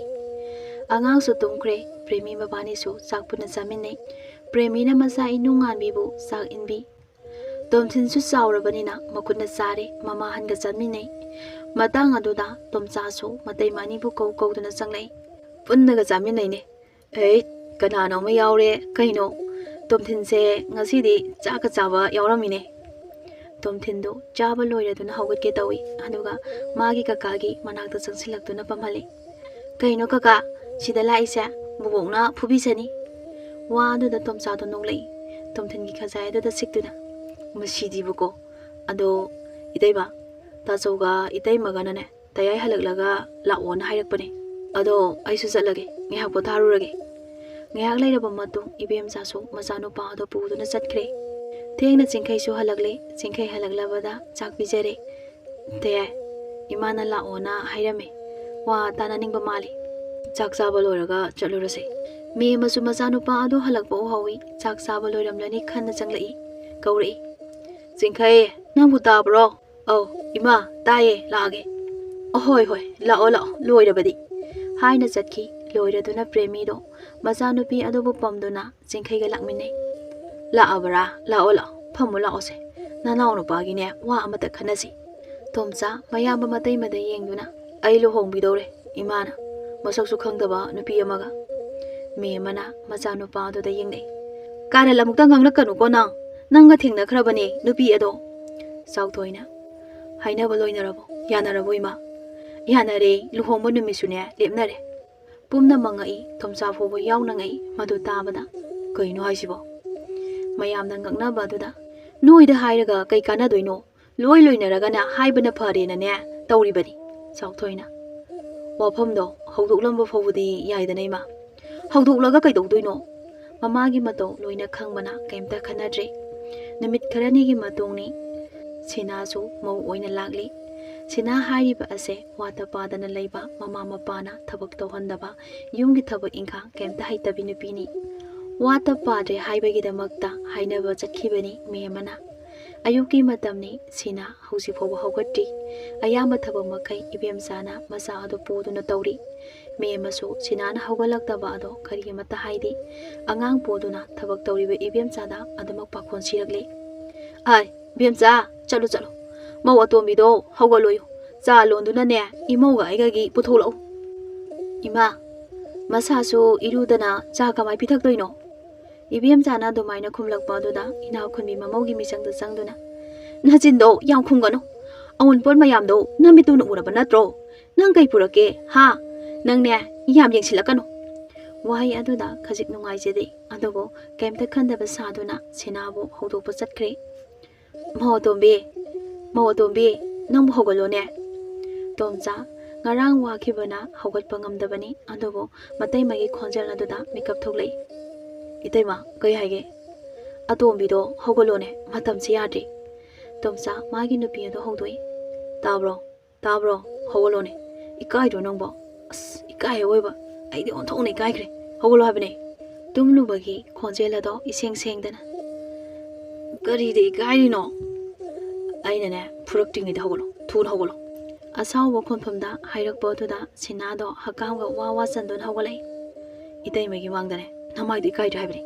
ꯑꯉꯥꯡꯁꯨ ꯇꯨꯝꯈ꯭ꯔꯦ꯫ ꯄ꯭ꯔꯦꯃꯤ ꯃꯕꯥꯅꯤꯁꯨ ꯆꯥꯛ ꯄꯨꯟꯅ ꯆꯥꯃꯤꯟꯅꯩ꯫ ꯄ꯭ꯔꯦꯃꯤꯅ ꯃꯆꯥ ꯏꯅꯨꯡꯉꯥꯟꯕꯤꯕꯨ ꯆꯥꯛ ꯏꯟꯕꯤ꯫ ꯇꯣꯝꯊꯤꯟꯁꯨ ꯆꯥꯎꯔꯕꯅꯤꯅ ꯃꯈꯨꯠꯅ ꯆꯥꯔꯦ꯫ ꯃꯃꯥꯍꯟꯒ ꯆꯥꯃꯤꯟꯅꯩ꯫ ꯃꯇꯥꯡ ꯑꯗꯨꯗ ꯇꯣꯝꯆꯥꯁꯨ ꯃꯇꯩꯃ ꯑꯅꯤꯕꯨ ꯀꯧ ꯀꯧꯗꯨꯅ ꯆꯪꯂꯛꯏ꯫ ꯄꯨꯟꯅꯒ ꯆꯥꯃꯤꯟꯅꯩꯅꯦ꯫ ꯑꯩ, ꯀꯅꯥꯅꯣ ꯑꯃ ꯌꯥꯎꯔꯦ꯫ ꯀꯩꯅꯣ, ꯇꯣꯝꯊꯤꯟꯁꯦ ꯉꯁꯤꯗꯤ ꯆꯥꯛꯀ ꯆꯥꯕ ꯌꯥꯎꯔꯝꯃꯤꯅꯦ꯫ ꯇꯣꯝꯊꯤꯟꯗꯨ ꯆꯥꯕ ꯂꯣꯏꯔꯗꯨꯅ ꯍꯧꯒꯠꯀꯦ ꯇꯧꯏ, ꯑꯗꯨꯒ ꯃꯥꯒꯤ ꯀꯀꯥꯒꯤ ꯃꯅꯥꯛꯇ ꯆꯪꯁꯤꯜꯂꯛꯇꯨꯅ ꯄꯝꯍꯜꯂꯤ꯫ "ꯀꯩꯅꯣ ꯀꯀꯥ, ꯁꯤꯗ ꯂꯥꯛꯏꯁꯦ? ꯕꯨꯕꯣꯛꯅ ꯐꯨꯕꯤꯁꯅꯤ!" ꯋꯥ ꯑꯗꯨꯗ ꯇꯣꯝꯆꯥꯗꯣ ꯅꯣꯛꯂꯛꯏ, ꯇꯣꯝꯊꯤꯟꯒꯤ ꯈꯖꯥꯏ ꯑꯗꯨꯗ ꯁꯤꯛꯇꯨꯅ꯫ "ꯃꯁꯤꯗꯤꯕꯀꯣ꯫ ꯑꯗꯣ ꯏꯇꯩꯃ, ꯇꯥꯆꯧꯒ ꯏꯇꯩꯃꯒꯅꯅꯦ, ꯇꯌꯥꯏ ꯍꯜꯂꯛꯂꯒ ꯂꯥꯛꯑꯣꯅ ꯍꯥꯏꯔꯛꯄꯅꯦ꯫ ꯑꯗꯣ ꯑꯩꯁꯨ ꯆꯠꯂꯒꯦ, ꯉꯥꯏꯍꯥꯛ ꯄꯣꯊꯥꯔꯨꯔꯒꯦ꯫" ꯉꯥꯏꯍꯥꯛ ꯂꯩꯔꯕ ꯃꯇꯨꯡ ꯏꯕꯦꯝꯆꯥꯁꯨ ꯃꯆꯥꯅꯨꯄꯥ ꯑꯗꯨ ꯄꯨꯗꯨꯅ ꯆꯠꯈ꯭ꯔꯦ꯫ ꯊꯦꯡꯅ ꯆꯤꯡꯈꯩꯁꯨ ꯍꯜꯂꯛꯂꯦ꯫ ꯆꯤꯡꯈꯩ ꯍꯜꯂꯛꯂꯕꯗ ꯆꯥꯛ ꯄꯤꯖꯔꯦ꯫ "ꯇꯌꯥꯏ, ꯏꯃꯥꯅ ꯂꯥꯛꯑꯣꯅ ꯍꯥꯏꯔꯝꯃꯦ꯫ ꯋꯥ ꯇꯥꯅꯅꯤꯡꯕ ꯃꯥꯜꯂꯤ꯫ ꯆꯥꯛ ꯆꯥꯕ ꯂꯣꯏꯔꯒ ꯆꯠꯂꯨꯔꯁꯦ꯫" ꯃꯦꯝꯃꯁꯨ ꯃꯆꯥꯅꯨꯄꯥ ꯑꯗꯨ ꯍꯜꯂꯛꯄ ꯎꯍꯧꯏ꯫ ꯆꯥꯛ ꯆꯥꯕ ꯂꯣꯏꯔꯝꯂꯅꯤ ꯈꯟꯅ ꯆꯪꯂꯛꯏ꯫ ꯀꯧꯔꯛꯏ꯫ "ꯆꯤꯡꯈꯩ, ꯅꯪꯕꯨ ꯇꯥꯕ꯭ꯔꯣ?" "ꯑꯧ, ꯏꯃꯥ, ꯇꯥꯏꯌꯦ, ꯂꯥꯛꯑꯒꯦ꯫" "ꯑꯍꯣꯏ, ꯍꯣꯏ, ꯂꯥꯛꯑꯣ, ꯂꯥꯛꯑꯣ, ꯂꯣꯏꯔꯕꯗꯤ꯫" ꯍꯥꯏꯅ ꯆꯠꯈꯤ꯫ ꯂꯣꯏꯔꯗꯨꯅ ꯄ꯭ꯔꯦꯃꯤꯗꯣ ꯃꯆꯥꯅꯨꯄꯤ ꯑꯗꯨꯕꯨ ꯄꯝꯗꯨꯅ ꯆꯤꯡꯈꯩꯒ ꯂꯥꯛꯃꯤꯟꯅꯩ꯫ "ꯂꯥꯛꯑꯕ꯭ꯔꯥ? ꯂꯥꯛꯑꯣ, ꯂꯥꯛꯑꯣ, ꯐꯝꯃꯨ ꯂꯥꯛꯑꯣꯁꯦ꯫ ꯅꯅꯥꯎ ꯅꯨꯄꯥꯒꯤꯅꯦ, ꯋꯥ ꯑꯃꯇ ꯈꯟꯅꯁꯤ꯫" ꯇꯣꯝꯆꯥ ꯃꯌꯥꯝꯕ ꯃꯇꯩꯃꯗ ꯌꯦꯡꯗꯨꯅ, "ꯑꯩ ꯂꯨꯍꯣꯡꯕꯤꯗꯧꯔꯦ, ꯏꯃꯥꯅ꯫ ꯃꯁꯛꯁꯨ ꯈꯪꯗꯕ ꯅꯨꯄꯤ ꯑꯃꯒ꯫" ꯃꯦꯝꯃꯅ ꯃꯆꯥꯅꯨꯄꯥ ꯑꯗꯨꯗ ꯌꯦꯡꯂꯛꯏ꯫ "ꯀꯥꯔꯟ ꯑꯃꯨꯛꯇ ꯉꯥꯡꯂꯛꯀꯅꯨꯀꯣ ꯅꯪ꯫ ꯅꯪꯒ ꯊꯦꯡꯅꯈ꯭ꯔꯕꯅꯦ ꯅꯨꯄꯤ ꯑꯗꯣ꯫" ꯆꯥꯎꯊꯣꯏꯅ, "ꯍꯥꯏꯅꯕ ꯂꯣꯏꯅꯔꯕꯣ? ꯌꯥꯅꯔꯕꯣ ꯏꯃꯥ?" "ꯌꯥꯅꯔꯦ, ꯂꯨꯍꯣꯡꯕ ꯅꯨꯃꯤꯠꯁꯨꯅꯦ ꯂꯦꯞꯅꯔꯦ꯫" ꯄꯨꯝꯅ ꯃꯪꯉꯛꯏ, ꯇꯣꯝꯆꯥ ꯐꯥꯎꯕ ꯌꯥꯎꯅꯉꯛꯏ꯫ ꯃꯗꯨ ꯇꯥꯕꯗ, "ꯀꯩꯅꯣ ꯍꯥꯏꯁꯤꯕꯣ?" ꯃꯌꯥꯝꯅ ꯉꯛꯅꯕ ꯑꯗꯨꯗ, "ꯅꯣꯏꯗ ꯍꯥꯏꯔꯒ ꯀꯩ ꯀꯥꯟꯅꯗꯣꯏꯅꯣ? ꯂꯣꯏ ꯂꯣꯏꯅꯔꯒꯅ ꯍꯥꯏꯕꯅ ꯐꯔꯦꯅꯅꯦ ꯇꯧꯔꯤꯕꯅꯤ꯫" ꯆꯥꯎꯊꯣꯏꯅ, "ꯋꯥꯐꯝꯗꯣ ꯍꯧꯗꯣꯛꯂꯝꯕ ꯐꯥꯎꯕꯗꯤ ꯌꯥꯏꯗꯅ ꯏꯃꯥ꯫" "ꯍꯧꯗꯣꯛꯂꯒ ꯀꯩꯗꯧꯗꯣꯏꯅꯣ?" ꯃꯃꯥꯒꯤ ꯃꯇꯧ ꯂꯣꯏꯅ ꯈꯪꯕꯅ ꯀꯩꯝꯇ ꯈꯟꯅꯗ꯭ꯔꯦ꯫ ꯅꯨꯃꯤꯠ ꯈꯔꯅꯤꯒꯤ ꯃꯇꯨꯡꯅꯤ꯫ ꯁꯤꯅꯥꯁꯨ ꯃꯧ ꯑꯣꯏꯅ ꯂꯥꯛꯂꯤ꯫ ꯁꯤꯅꯥ ꯍꯥꯏꯔꯤꯕ ꯑꯁꯦ ꯋꯥꯠꯇ ꯄꯥꯗꯅ ꯂꯩꯕ, ꯃꯃꯥ ꯃꯄꯥꯅ ꯊꯕꯛ ꯇꯧꯍꯟꯗꯕ, ꯌꯨꯝꯒꯤ ꯊꯕꯛ ꯏꯪꯈꯥꯡ ꯀꯩꯝꯇ ꯍꯩꯇꯕꯤ ꯅꯨꯄꯤꯅꯤ꯫ ꯋꯥꯠꯇ ꯄꯥꯗ꯭ꯔꯦ ꯍꯥꯏꯕꯒꯤꯗꯃꯛꯇ ꯍꯥꯏꯅꯕ ꯆꯠꯈꯤꯕꯅꯤ ꯃꯦꯝꯃꯅ꯫ ꯑꯌꯨꯛꯀꯤ ꯃꯇꯝꯅꯤ꯫ ꯁꯤꯅꯥ ꯍꯧꯖꯤꯛ ꯐꯥꯎꯕ ꯍꯧꯒꯠꯇ꯭ꯔꯤ꯫ ꯑꯌꯥꯝꯕ ꯊꯕꯛ ꯃꯈꯩ ꯏꯕꯦꯝꯆꯥꯅ ꯃꯆꯥ ꯑꯗꯨ ꯄꯨꯗꯨꯅ ꯇꯧꯔꯤ꯫ ꯃꯦꯝꯃꯁꯨ ꯁꯤꯅꯥꯅ ꯍꯧꯒꯠꯂꯛꯇꯕ ꯑꯗꯣ ꯀꯔꯤ ꯑꯃꯠꯇ ꯍꯥꯏꯗꯦ꯫ ꯑꯉꯥꯡ ꯄꯨꯗꯨꯅ ꯊꯕꯛ ꯇꯧꯔꯤꯕ ꯏꯕꯦꯝꯆꯥꯗ ꯑꯗꯨꯃꯛ ꯄꯥꯈꯣꯟ ꯁꯤꯔꯛꯂꯦ꯫ "ꯑꯥꯏ, ꯏꯕꯦꯝꯆꯥ, ꯆꯠꯂꯨ, ꯆꯠꯂꯨ꯫ ꯃꯧ ꯑꯇꯣꯝꯕꯤꯗꯣ ꯍꯧꯒꯠꯂꯣꯌꯨ꯫ ꯆꯥ ꯂꯣꯟꯗꯨꯅꯅꯦ, ꯏꯃꯧꯒ ꯑꯩꯒꯒꯤ ꯄꯨꯊꯣꯛꯂꯛꯎ꯫" "ꯏꯃꯥ, ꯃꯁꯥꯁꯨ ꯏꯔꯨꯗꯅ ꯆꯥ ꯀꯃꯥꯏ ꯄꯤꯊꯛꯇꯣꯏꯅꯣ?" ꯏꯕꯦꯝꯆꯥꯅ ꯑꯗꯨꯃꯥꯏꯅ ꯈꯨꯝꯂꯛꯄ ꯑꯗꯨꯗ ꯏꯅꯥꯛꯈꯨꯟꯕꯤ ꯃꯃꯧꯒꯤ ꯃꯤꯆꯪꯗ ꯆꯪꯗꯨꯅ, "ꯅꯆꯤꯟꯗꯣ ꯌꯥꯝ ꯈꯨꯝꯒꯅꯨ꯫ ꯑꯎꯟꯄꯣꯠ ꯃꯌꯥꯝꯗꯣ ꯅꯃꯤꯠꯇꯨꯅ ꯎꯔꯕ ꯅꯠꯇ꯭ꯔꯣ? ꯅꯪ ꯀꯩ ꯄꯨꯔꯛꯀꯦ, ꯍꯥ? ꯅꯪꯅꯦ, ꯌꯥꯝ ꯌꯦꯡꯁꯤꯜꯂꯛꯀꯅꯨ꯫" ꯋꯥꯍꯩ ꯑꯗꯨꯗ ꯈꯖꯤꯛ ꯅꯨꯡꯉꯥꯏꯖꯗꯦ, ꯑꯗꯨꯕꯨ ꯀꯩꯝꯇ ꯈꯟꯗꯕ ꯁꯥꯗꯨꯅ ꯁꯤꯅꯥꯕꯨ ꯍꯧꯗꯣꯛꯄ ꯆꯠꯈ꯭ꯔꯦ꯫ "ꯃꯧ ꯑꯇꯣꯝꯕꯤ, ꯃꯧ ꯑꯇꯣꯝꯕꯤ, ꯅꯪꯕꯨ ꯍꯧꯒꯠꯂꯣꯅꯦ꯫" ꯇꯣꯝꯆꯥ ꯉꯔꯥꯡ ꯋꯥꯈꯤꯕꯅ ꯍꯧꯒꯠꯄ ꯉꯝꯗꯕꯅꯤ, ꯑꯗꯨꯕꯨ ꯃꯇꯩꯃꯒꯤ ꯈꯣꯟꯖꯦꯜ ꯑꯗꯨꯗ ꯃꯤꯀꯞ ꯊꯣꯛꯂꯛꯏ꯫ "ꯏꯇꯩꯃ, ꯀꯩ ꯍꯥꯏꯒꯦ?" "ꯑꯇꯣꯝꯕꯤꯗꯣ ꯍꯧꯒꯠꯂꯣꯅꯦ, ꯃꯇꯝꯁꯤ ꯌꯥꯗ꯭ꯔꯤ꯫" ꯇꯣꯝꯆꯥ ꯃꯥꯒꯤ ꯅꯨꯄꯤ ꯑꯗꯨ ꯍꯧꯗꯣꯛꯏ꯫ "ꯇꯥꯕ꯭ꯔꯣ? ꯇꯥꯕ꯭ꯔꯣ? ꯍꯧꯒꯠꯂꯣꯅꯦ꯫ ꯏꯀꯥꯏꯗ꯭ꯔꯣ ꯅꯪꯕꯣ? ꯑꯁ, ꯏꯀꯥꯏ ꯑꯋꯣꯏꯕ꯫ ꯑꯩꯗꯤ ꯑꯣꯟꯊꯣꯛꯅ ꯏꯀꯥꯏꯈ꯭ꯔꯦ꯫ ꯍꯧꯒꯠꯂꯣ ꯍꯥꯏꯕꯅꯦ꯫" ꯇꯨꯝꯂꯨꯕꯒꯤ ꯈꯣꯟꯖꯦꯜ ꯑꯗꯣ ꯏꯁꯦꯡ ꯁꯦꯡꯗꯅ꯫ "ꯀꯔꯤꯗ ꯏꯀꯥꯏꯔꯤꯅꯣ? ꯑꯩꯅꯅꯦ, ꯐꯨꯔꯛꯇ꯭ꯔꯤꯉꯩꯗ ꯍꯧꯒꯠꯂꯣ꯫ ꯊꯨꯅ ꯍꯧꯒꯠꯂꯣ꯫" ꯑꯁꯥꯎꯕ ꯈꯣꯟꯐꯝꯗ ꯍꯥꯏꯔꯛꯄ ꯑꯗꯨꯗ ꯁꯤꯅꯥꯗꯣ ꯍꯛꯀꯥꯝꯒ ꯋꯥ ꯋꯥ ꯆꯟꯗꯨꯅ ꯍꯧꯒꯠꯂꯛꯏ꯫ "ꯏꯇꯩꯃꯒꯤ ꯃꯥꯡꯗꯅꯦ, ꯅꯃꯥꯏꯗꯣ ꯏꯀꯥꯏꯗ꯭ꯔꯦ ꯍꯥꯏꯕꯅꯦ꯫"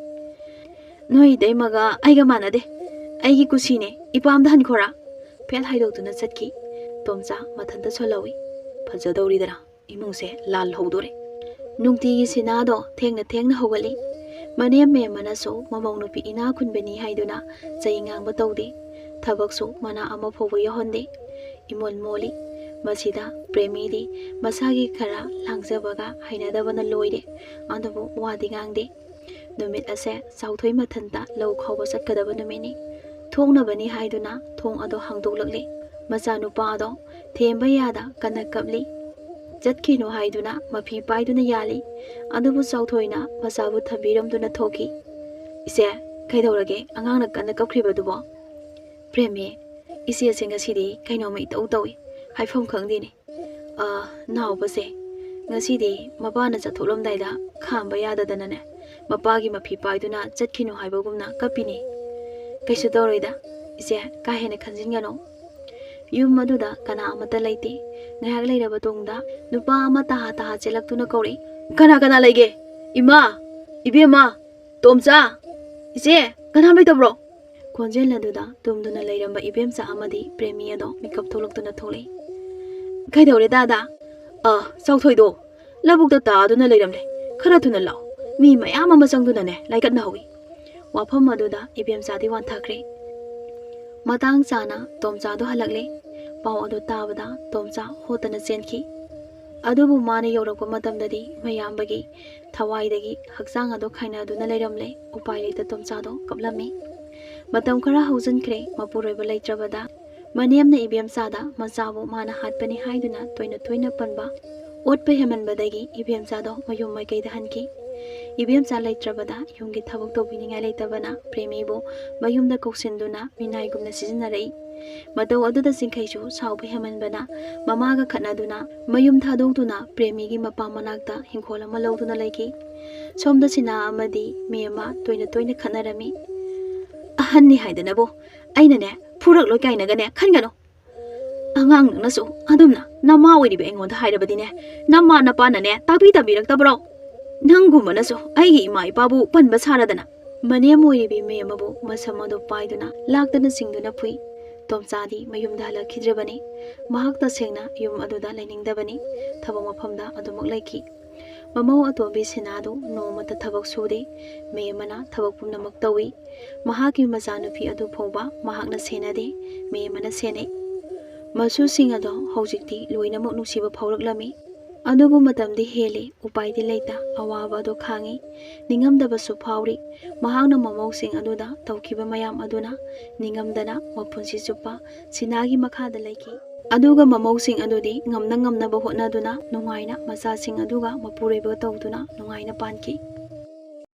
"ꯅꯣꯏ ꯏꯇꯩꯃꯒ ꯑꯩꯒ ꯃꯥꯟꯅꯗꯦ꯫ ꯑꯩꯒꯤ ꯀꯨꯁꯤꯅꯦ꯫ ꯏꯄꯥꯝꯗ ꯍꯟꯈꯣꯔꯥ?" ꯐꯦꯠ ꯍꯥꯏꯗꯣꯛꯇꯨꯅ ꯆꯠꯈꯤ꯫ ꯇꯣꯝꯆꯥ ꯃꯊꯟꯇ ꯁꯣꯜꯍꯧꯏ꯫ ꯐꯖꯗꯧꯔꯤꯗꯅ꯫ ꯏꯃꯨꯡꯁꯦ ꯂꯥꯜ ꯍꯧꯗꯣꯔꯦ꯫ ꯅꯨꯡꯇꯤꯒꯤ ꯁꯤꯅꯥꯗꯣ ꯊꯦꯡꯅ ꯊꯦꯡꯅ ꯍꯧꯒꯠꯂꯤ꯫ ꯃꯅꯦꯝ ꯃꯦꯝꯃꯅꯁꯨ ꯃꯃꯧ ꯅꯨꯄꯤ ꯏꯅꯥ ꯈꯨꯟꯕꯅꯤ ꯍꯥꯏꯗꯨꯅ ꯆꯩ ꯉꯥꯡꯕ ꯇꯧꯗꯦ꯫ ꯊꯕꯛꯁꯨ ꯃꯅꯥ ꯑꯃ ꯐꯥꯎꯕ ꯌꯥꯎꯍꯟꯗꯦ꯫ ꯏꯃꯣꯟ ꯃꯣꯜꯂꯤ꯫ ꯃꯁꯤꯗ ꯄ꯭ꯔꯦꯃꯤꯗꯤ ꯃꯁꯥꯒꯤ ꯈꯔ ꯂꯥꯡꯖꯕꯒ ꯍꯩꯅꯗꯕꯅ ꯂꯣꯏꯔꯦ꯫ ꯑꯗꯨꯕꯨ ꯋꯥꯗꯤ ꯉꯥꯡꯗꯦ꯫ ꯅꯨꯃꯤꯠ ꯑꯁꯦ ꯆꯥꯎꯊꯣꯏ ꯃꯊꯟꯇ ꯂꯧ ꯈꯥꯎꯕ ꯆꯠꯀꯗꯕ ꯅꯨꯃꯤꯠꯅꯤ꯫ ꯊꯣꯛꯅꯕꯅꯤ ꯍꯥꯏꯗꯨꯅ ꯊꯣꯡ ꯑꯗꯣ ꯍꯥꯡꯗꯣꯛꯂꯛꯂꯤ꯫ ꯃꯆꯥꯅꯨꯄꯥ ꯑꯗꯣ ꯊꯦꯝꯕ ꯌꯥꯗ ꯀꯟꯅ ꯀꯞꯂꯤ꯫ ꯆꯠꯈꯤꯅꯨ ꯍꯥꯏꯗꯨꯅ ꯃꯐꯤ ꯄꯥꯏꯗꯨꯅ ꯌꯥꯜꯂꯤ꯫ ꯑꯗꯨꯕꯨ ꯆꯥꯎꯊꯣꯏꯅ ꯃꯆꯥꯕꯨ ꯊꯝꯕꯤꯔꯝꯗꯨꯅ ꯊꯣꯛꯈꯤ꯫ "ꯏꯆꯦ, ꯀꯩꯗꯧꯔꯒꯦ? ꯑꯉꯥꯡꯅ ꯀꯟꯅ ꯀꯞꯈ꯭ꯔꯤꯕꯗꯨꯕꯣ?" "ꯄ꯭ꯔꯦꯃꯤ, ꯏꯆꯦꯁꯦ ꯉꯁꯤꯗꯤ ꯀꯩꯅꯣꯝꯃ ꯏꯇꯧ ꯇꯧꯏ꯫ ꯍꯥꯏꯐꯝ ꯈꯪꯗꯦꯅꯦ꯫ ꯑ, ꯅꯥꯎꯕꯁꯦ ꯉꯁꯤꯗꯤ ꯃꯄꯥꯅ ꯆꯠꯊꯣꯛꯂꯝꯗꯥꯏꯗ ꯈꯥꯝꯕ ꯌꯥꯗꯗꯅꯅꯦ, ꯃꯄꯥꯒꯤ ꯃꯐꯤ ꯄꯥꯏꯗꯨꯅ ꯆꯠꯈꯤꯅꯨ ꯍꯥꯏꯕꯒꯨꯝꯅ ꯀꯞꯄꯤꯅꯦ꯫ ꯀꯩꯁꯨ ꯇꯧꯔꯣꯏꯗ, "ꯏꯆꯦ, ꯀꯥ ꯍꯦꯟꯅ ꯈꯟꯖꯤꯟꯒꯅꯨ꯫ ꯌꯨꯝ ꯑꯗꯨꯗ ꯀꯅꯥ ꯑꯃꯠꯇ ꯂꯩꯇꯦ꯫ ꯉꯥꯏꯍꯥꯛ ꯂꯩꯔꯕ ꯇꯨꯡꯗ ꯅꯨꯄꯥ ꯑꯃ ꯇꯍꯥ ꯇꯍꯥ ꯆꯦꯜꯂꯛꯇꯨꯅ ꯀꯧꯔꯛꯏ, 'ꯀꯅꯥ ꯀꯅꯥ ꯂꯩꯒꯦ? ꯏꯃꯥ! ꯏꯕꯦꯝꯃ! ꯇꯣꯝꯆꯥ! ꯏꯆꯦ! ꯀꯅꯥꯝ ꯂꯩꯇꯕ꯭ꯔꯣ?" ꯈꯣꯟꯖꯦꯜ ꯑꯗꯨꯗ ꯇꯨꯝꯗꯨꯅ ꯂꯩꯔꯝꯕ ꯏꯕꯦꯝꯆꯥ ꯑꯃꯗꯤ ꯄ꯭ꯔꯦꯃꯤ ꯑꯗꯣ ꯃꯤꯀꯞ ꯊꯣꯛꯂꯛꯇꯨꯅ ꯊꯣꯛꯂꯛꯏ꯫ "ꯀꯩꯗꯧꯔꯦ ꯗꯥꯗꯥ?" "ꯑ, ꯆꯥꯎꯊꯣꯏꯗꯣ ꯂꯧꯕꯨꯛꯇ ꯇꯥꯗꯨꯅ ꯂꯩꯔꯝꯂꯦ꯫ ꯈꯔ ꯊꯨꯅ ꯂꯥꯛꯑꯣ꯫ ꯃꯤ ꯃꯌꯥꯝ ꯑꯃ ꯆꯪꯗꯨꯅꯅꯦ ꯂꯥꯏꯀꯠꯅꯍꯧꯏ꯫" ꯋꯥꯐꯝ ꯑꯗꯨꯗ ꯏꯕꯦꯝꯆꯥꯗꯤ ꯋꯥꯟꯊꯈ꯭ꯔꯦ꯫ ꯃꯇꯥꯡ ꯆꯥꯅ ꯇꯣꯝꯆꯥꯗꯣ ꯍꯜꯂꯛꯂꯦ꯫ ꯄꯥꯎ ꯑꯗꯨ ꯇꯥꯕꯗ ꯇꯣꯝꯆꯥ ꯍꯣꯠꯇꯅ ꯆꯦꯟꯈꯤ꯫ ꯑꯗꯨꯕꯨ ꯃꯥꯅ ꯌꯧꯔꯛꯄ ꯃꯇꯝꯗꯗꯤ ꯃꯌꯥꯝꯕꯒꯤ ꯊꯋꯥꯏꯗꯒꯤ ꯍꯛꯆꯥꯡ ꯑꯗꯨ ꯈꯥꯏꯅꯗꯨꯅ ꯂꯩꯔꯝꯂꯦ꯫ ꯎꯄꯥꯏ ꯂꯩꯇ ꯇꯣꯝꯆꯥꯗꯣ ꯀꯞꯂꯝꯃꯤ꯫ ꯃꯇꯝ ꯈꯔ ꯍꯧꯖꯤꯟꯈ꯭ꯔꯦ꯫ ꯃꯄꯨꯔꯣꯏꯕ ꯂꯩꯇ꯭ꯔꯕꯗ ꯃꯅꯦꯝꯅ ꯏꯕꯦꯝꯆꯥꯗ ꯃꯆꯥꯕꯨ ꯃꯥꯅ ꯍꯥꯠꯄꯅꯤ ꯍꯥꯏꯗꯨꯅ ꯇꯣꯏꯅ ꯇꯣꯏꯅ ꯄꯟꯕ ꯑꯣꯠꯄ ꯍꯦꯟꯃꯟꯕꯗꯒꯤ ꯏꯕꯦꯝꯆꯥꯗꯣ ꯃꯌꯨꯝ ꯃꯥꯏꯀꯩꯗ ꯍꯟꯈꯤ꯫ ꯏꯕꯦꯝꯆꯥ ꯂꯩꯇ꯭ꯔꯕꯗ ꯌꯨꯝꯒꯤ ꯊꯕꯛ ꯇꯧꯕꯤꯅꯤꯡꯉꯥꯏ ꯂꯩꯇꯕꯅ ꯄ꯭ꯔꯦꯃꯤꯕꯨ ꯃꯌꯨꯝꯗ ꯀꯧꯁꯤꯟꯗꯨꯅ ꯃꯤꯅꯥꯏꯒꯨꯝꯅ ꯁꯤꯖꯤꯟꯅꯔꯛꯏ꯫ ꯃꯇꯧ ꯑꯗꯨꯗ ꯆꯤꯡꯈꯩꯁꯨ ꯁꯥꯎꯕ ꯍꯦꯟꯃꯟꯕꯅ ꯃꯃꯥꯒ ꯈꯠꯅꯗꯨꯅ ꯃꯌꯨꯝ ꯊꯥꯗꯣꯛꯇꯨꯅ ꯄ꯭ꯔꯦꯃꯤꯒꯤ ꯃꯄꯥ ꯃꯅꯥꯛꯇ ꯍꯤꯡꯈꯣꯜ ꯑꯃ ꯂꯧꯗꯨꯅ ꯂꯩꯈꯤ꯫ ꯁꯣꯝꯗ ꯁꯤꯅꯥ ꯑꯃꯗꯤ ꯃꯦꯝꯃ ꯇꯣꯏꯅ ꯇꯣꯏꯅ ꯈꯠꯅꯔꯝꯃꯤ꯫ "ꯑꯍꯟꯅꯤ ꯍꯥꯏꯗꯅꯕꯨ ꯑꯩꯅꯅꯦ ꯐꯨꯔꯛꯂꯣꯏ ꯀꯥꯏꯅꯒꯅꯦ ꯈꯟꯒꯅꯨ꯫ ꯑꯉꯥꯡ ꯅꯪꯅꯁꯨ ꯑꯗꯨꯝꯅ ꯅꯃꯥ ꯑꯣꯏꯔꯤꯕ ꯑꯩꯉꯣꯟꯗ ꯍꯥꯏꯔꯕꯗꯤꯅꯦ, ꯅꯃꯥ ꯅꯄꯥꯅꯅꯦ ꯇꯥꯛꯄꯤ ꯇꯝꯕꯤꯔꯛꯇꯕ꯭ꯔꯣ? ꯅꯪꯒꯨꯝꯕꯅꯁꯨ ꯑꯩꯒꯤ ꯏꯃꯥ ꯏꯄꯥꯕꯨ ꯄꯟꯕ ꯁꯥꯔꯗꯅ꯫" ꯃꯅꯦꯝ ꯑꯣꯏꯔꯤꯕꯤ ꯃꯦꯝ ꯑꯃꯕꯨ ꯃꯁꯝ ꯑꯗꯨ ꯄꯥꯏꯗꯨꯅ ꯂꯥꯛꯇꯅ ꯆꯤꯡꯗꯨꯅ ꯐꯨꯏ꯫ ꯇꯣꯝꯆꯥꯗꯤ ꯃꯌꯨꯝꯗ ꯍꯜꯂꯛꯈꯤꯗ꯭ꯔꯕꯅꯤ꯫ ꯃꯍꯥꯛ ꯇꯁꯦꯡꯅ ꯌꯨꯝ ꯑꯗꯨꯗ ꯂꯩꯅꯤꯡꯗꯕꯅꯤ꯫ ꯊꯕꯛ ꯃꯐꯝꯗ ꯑꯗꯨꯃꯛ ꯂꯩꯈꯤ꯫ ꯃꯃꯧ ꯑꯇꯣꯝꯕꯤ ꯁꯤꯅꯥꯗꯨ ꯅꯣꯡꯃꯇ ꯊꯕꯛ ꯁꯨꯗꯦ꯫ ꯃꯦꯝꯃꯅ ꯊꯕꯛ ꯄꯨꯝꯅꯃꯛ ꯇꯧꯏ꯫ ꯃꯍꯥꯛꯀꯤ ꯃꯆꯥꯅꯨꯄꯤ ꯑꯗꯨ ꯐꯥꯎꯕ ꯃꯍꯥꯛꯅ ꯁꯦꯟꯅꯗꯦ, ꯃꯦꯝꯃꯅ ꯁꯦꯟꯅꯩ꯫ ꯃꯁꯨꯁꯤꯡ ꯑꯗꯣ ꯍꯧꯖꯤꯛꯇꯤ ꯂꯣꯏꯅꯃꯛ ꯅꯨꯡꯁꯤꯕ ꯐꯥꯎꯔꯛꯂꯝꯃꯤ꯫ ꯑꯗꯨꯕꯨ ꯃꯇꯝꯗꯤ ꯍꯦꯜꯂꯤ, ꯎꯄꯥꯏꯗꯤ ꯂꯩꯇ, ꯑꯋꯥꯕ ꯑꯗꯨ ꯈꯥꯡꯉꯤ꯫ ꯅꯤꯡꯉꯝꯗꯕꯁꯨ ꯐꯥꯎꯔꯤ꯫ ꯃꯍꯥꯛꯅ ꯃꯃꯧꯁꯤꯡ ꯑꯗꯨꯗ ꯇꯧꯈꯤꯕ ꯃꯌꯥꯝ ꯑꯗꯨꯅ ꯅꯤꯡꯉꯝꯗꯅ ꯃꯄꯨꯟꯁꯤ ꯆꯨꯞꯄ ꯁꯤꯅꯥꯒꯤ ꯃꯈꯥꯗ ꯂꯩꯈꯤ꯫ ꯑꯗꯨꯒ ꯃꯃꯧꯁꯤꯡ ꯑꯗꯨꯗꯤ ꯉꯝꯅ ꯉꯝꯅꯕ ꯍꯣꯠꯅꯗꯨꯅ ꯅꯨꯡꯉꯥꯏꯅ ꯃꯆꯥꯁꯤꯡ ꯑꯗꯨꯒ ꯃꯄꯨꯔꯣꯏꯕ ꯇꯧꯗꯨꯅ ꯅꯨꯡꯉꯥꯏꯅ ꯄꯥꯟꯈꯤ꯫